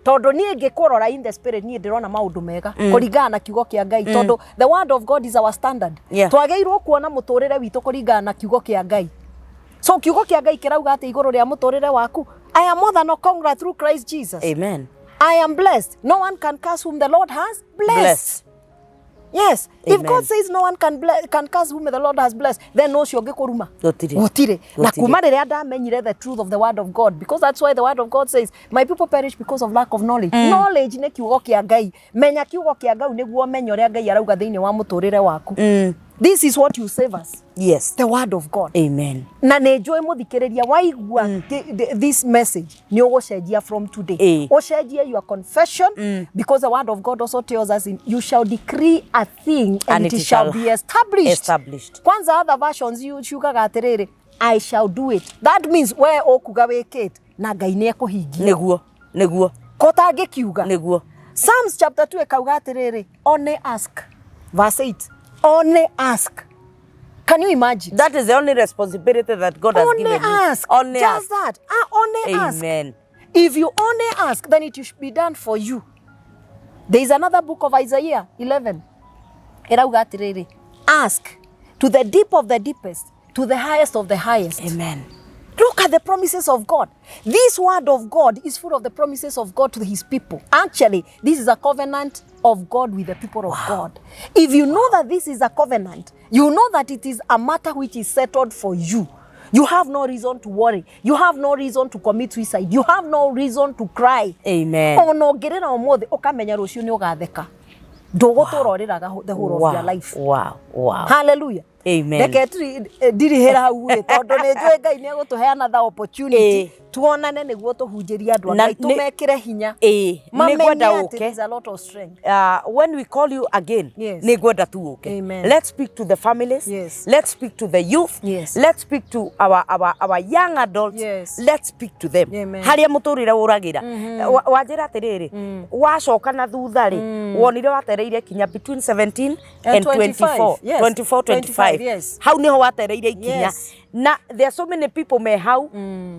tondũ niĩ ngĩkũrora in the spirit, niĩ ndĩrona maũndũ mega kũringana na kiugo kĩa Ngai, tondũ the word of God is our standard. Twagĩrĩirwo kuona mũtũrĩre witũ kũringana na kiugo kĩa Ngai. So kiugo kĩa Ngai kĩrauga atĩ igũrũ rĩa mũtũrĩre waku? I am more than a conqueror through Christ Jesus. Amen. I am blessed. No one can curse whom the Lord has blessed. Blessed. Yes. If Amen. God says no one can curse whom the Lord has blessed, then no ũcio ũngĩkũruma. Gũtirĩ. Gũtirĩ. Na Gũtirĩ. kuma rĩrĩa ndamenyire the truth of the word of God, because that's why the word of God says, my people perish because of lack of knowledge. Knowledge nĩ kiugo kĩa Ngai. Menya kiugo kĩa Ngai nĩguo ũmenye ũrĩa Ngai arauga thĩinĩ wa mũtũrĩre waku. This is what you save us. Yes. The word of God. Amen. Na nä njå må thikä rä ria waigua this message nä å gå cenjia from today. Ĩĩ. Ũcenjie your confession, because the word of God also tells us in, you shall decree a thing and it shall be established. Established. Kwanza other versions you ciugaga atĩrĩrĩ, I shall do it. That means we ũkuga wĩkĩte na Ngai nĩ ekũhingia. Nĩguo. Nĩguo. Kotangĩkiuga. Nĩguo. Psalms chapter 2 ĩkauga atĩrĩrĩ, only ask. Verse 8. Only ask. Can you imagine? That is the only responsibility that God has Only given you. ask. Only Just ask. that. Only ask. Amen. If you only ask, then it should be done for you. There is another book of Isaiah 11. Ĩrauga atĩrĩrĩ, ask to the deep of the deepest, to the highest of the highest. Amen. Look at the promises of God. This word of God is full of the promises of God to his people. Actually, this is a covenant of God with the people of God. If you know that this is a covenant, you know that it is a matter which is settled for you. You have no reason to worry. You have no reason to commit suicide. You have no reason to cry. Amen. Ona ũngĩrĩra ũmũthĩ ũkamenya rũciũ nĩ ũgatheka. Ndũgũtũra ũrĩraga the whole of your life. Wow. Wow. Hallelujah. Amen. Reke ndirihĩra hau ĩ tondũ nĩ njũĩ Ngai nĩ egũtũhe another opportunity Ĩ. tuonane nĩguo tũhunjĩrie andũ a Na Ngai nĩ- tũmekĩre hinya. Ĩ, Mamenye nĩngwenda atĩ ũke. there is a lot of strength. When we call you again, Yes. nĩngwenda tu ũke. Amen. Let's speak to the families. Yes. Let's speak to the youth. Yes. Let's speak to our young adults. Yes. Let's speak to them. Amen. Harĩa mũtũrĩre ũragĩra. Wanjĩra atĩrĩrĩ, wacoka na thutha rĩ, wonire watereire kinya between 17 And and 24. 25. Yes. 24, 25. 25, yes. Hau niho watereire ikinya. Yes. Na there are so many people me hau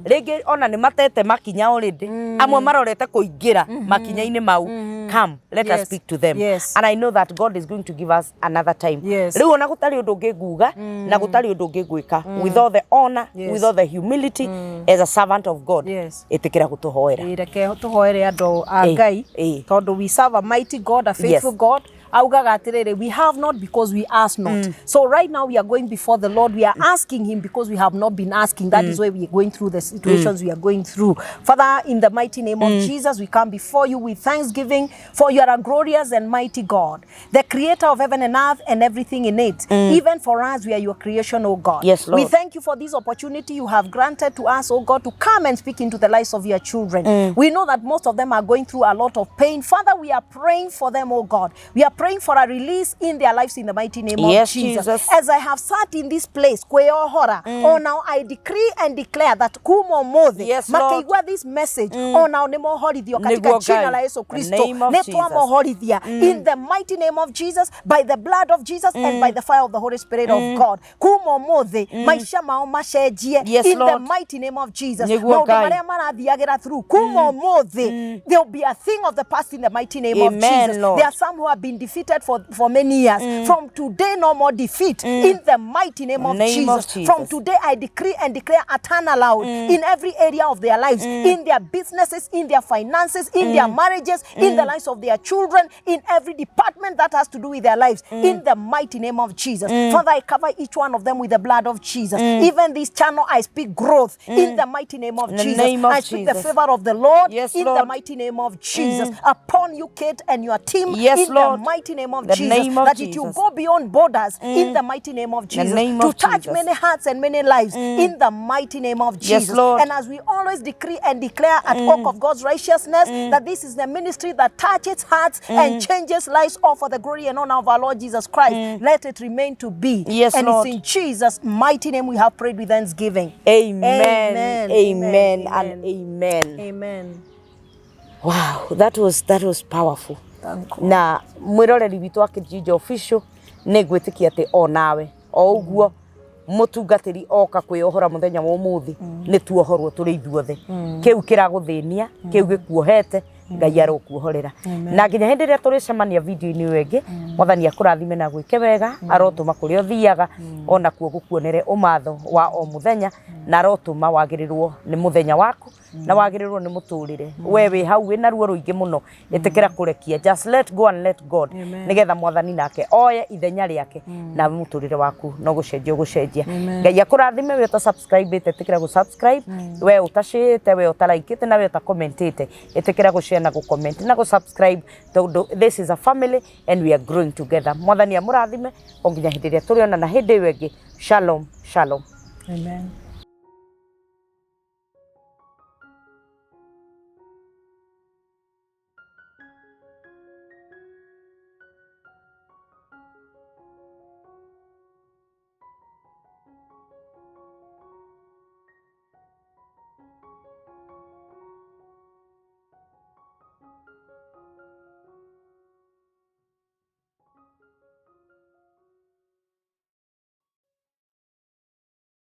rĩngĩ ona nĩ matete makinya already, amwe marorete kũingĩra makinya-inĩ mau. Come, let us Yes. speak to them. Yes. And I know that God is going to give us another time. Yes. Rĩu ona gũtarĩ ũndũ ũngĩ nguga na gũtarĩ ũndũ ũngĩ ngwĩka, with all the honor, Yes. with all the humility, as a servant of God, Yes. ĩtĩkĩra gũtũhoera. Ĩ, reke tũhoere andũ a Ĩ, Ngai ĩ. tondũ we serve a mighty God, a faithful Yes. God. Augaga atĩrĩrĩ, we have not because we ask not. So right now we are going before the Lord. We are asking him because we have not been asking. That is why we are going through the situations we are going through. Father, in the mighty name of Jesus, we come before you with thanksgiving, for you are a glorious and mighty God, the creator of heaven and earth and everything in it. Even for us, we are your creation, O God. Yes, We Lord. thank you for this opportunity you have granted to us, oh God, to come and speak into the lives of your children. We know that most of them are going through a lot of pain. Father, we are praying for them, oh God. We are praying for a release in their lives in the mighty name Yes, of Jesus. Jesus. As I have sat in this place, kwĩyohora, oh now I decree and declare that kuma ũmũthĩ Yes, Lord. makĩigua this message, oh now nĩ mohorithio katika Nĩguo jina Ngai. la Yesu The Kristo. name of Nĩ Jesus. twamohorithia in the mighty name of Jesus, by the blood of Jesus and by the fire of the Holy Spirit of God. Kuma ũmũthĩ maica mao macenjie Yes, in the Lord. mighty name of Jesus. Nĩguo Maũndũ Ngai. marĩa marathiagĩra through kuma ũmũthĩ, there will be a thing of the past in the mighty name of Amen, Jesus. Lord. There are some who have been defeated for many years. From today, no more defeat in the mighty name of Name of Jesus. From Jesus. today, I decree and declare a turnaround in every area of their lives, in their businesses, in their finances, in their marriages, in the lives of their children, in every department that has to do with their lives, in the mighty name of Jesus. Father, I cover each one of them with the blood of Jesus. Even this channel, I speak growth in the mighty name of In the Jesus. name of I speak the Jesus. favor of the Lord Yes, in the Lord. mighty name of Jesus upon you, Kate, and your team. Yes, in Lord. the mighty name of The Jesus. name of That it will Jesus. go beyond borders in the mighty name of Jesus. name To of touch Jesus. many hearts and many lives in the mighty name of Yes, Jesus. Lord. And as we always decree and declare at Oak of God's Righteousness that this is the ministry that touches hearts and changes lives, all for the glory and honor of our Lord Jesus Christ. Let it remain to be. Yes, and Lord. it's in Jesus' mighty name we have prayed with thanksgiving. Amen. Amen. Amen. Amen. And amen. Amen. Wow, that was powerful. Thank God. Na mwiroreri witũ wa Kijiji Official, nĩ ngwĩtĩkia atĩ o nawe o ũguo mũtungatĩri oka kwĩyohora mũthenya wa ũmũthĩ, nĩ tuohorwo tũrĩ ithuothe. Kĩu kĩragũthĩnia, kĩu gĩkuohete, Ngai arokuohorera. Na nginya hĩndĩ ĩrĩa tũrĩcemania video-inĩ ĩyo ĩngĩ, Mwathani akũrathime na gwĩke wega, arotũma kũrĩa ũthiaga ona kuo gũkuonere ũmatho wa o mũthenya, na arotũma wagĩrĩrwo nĩ mũthenya waku na wagĩrĩrwo nĩ mũtũrĩre. We wĩ hau wĩna ruo rũingĩ mũno, ĩtĩkĩra kũrekia, just let go and let God, nĩgetha Mwathani nake oye ithenya rĩake na mũtũrĩre waku no gũcenjia ũgũcenjia. Ngai akũrathime. We ũta subscribe ĩte, ĩtĩkĩra gũ subscribe. We ũtacĩte, we ũtaraikĩte, na we ũtakomentĩte, ĩtĩkĩra gũ share na gũ comment na gũ subscribe, tondũ this is a family and we are growing together. Mwathani amũrathime o nginya hĩndĩ ĩrĩa tũrĩona na hĩndĩ ĩyo ĩngĩ. Shalom, shalom. Amen.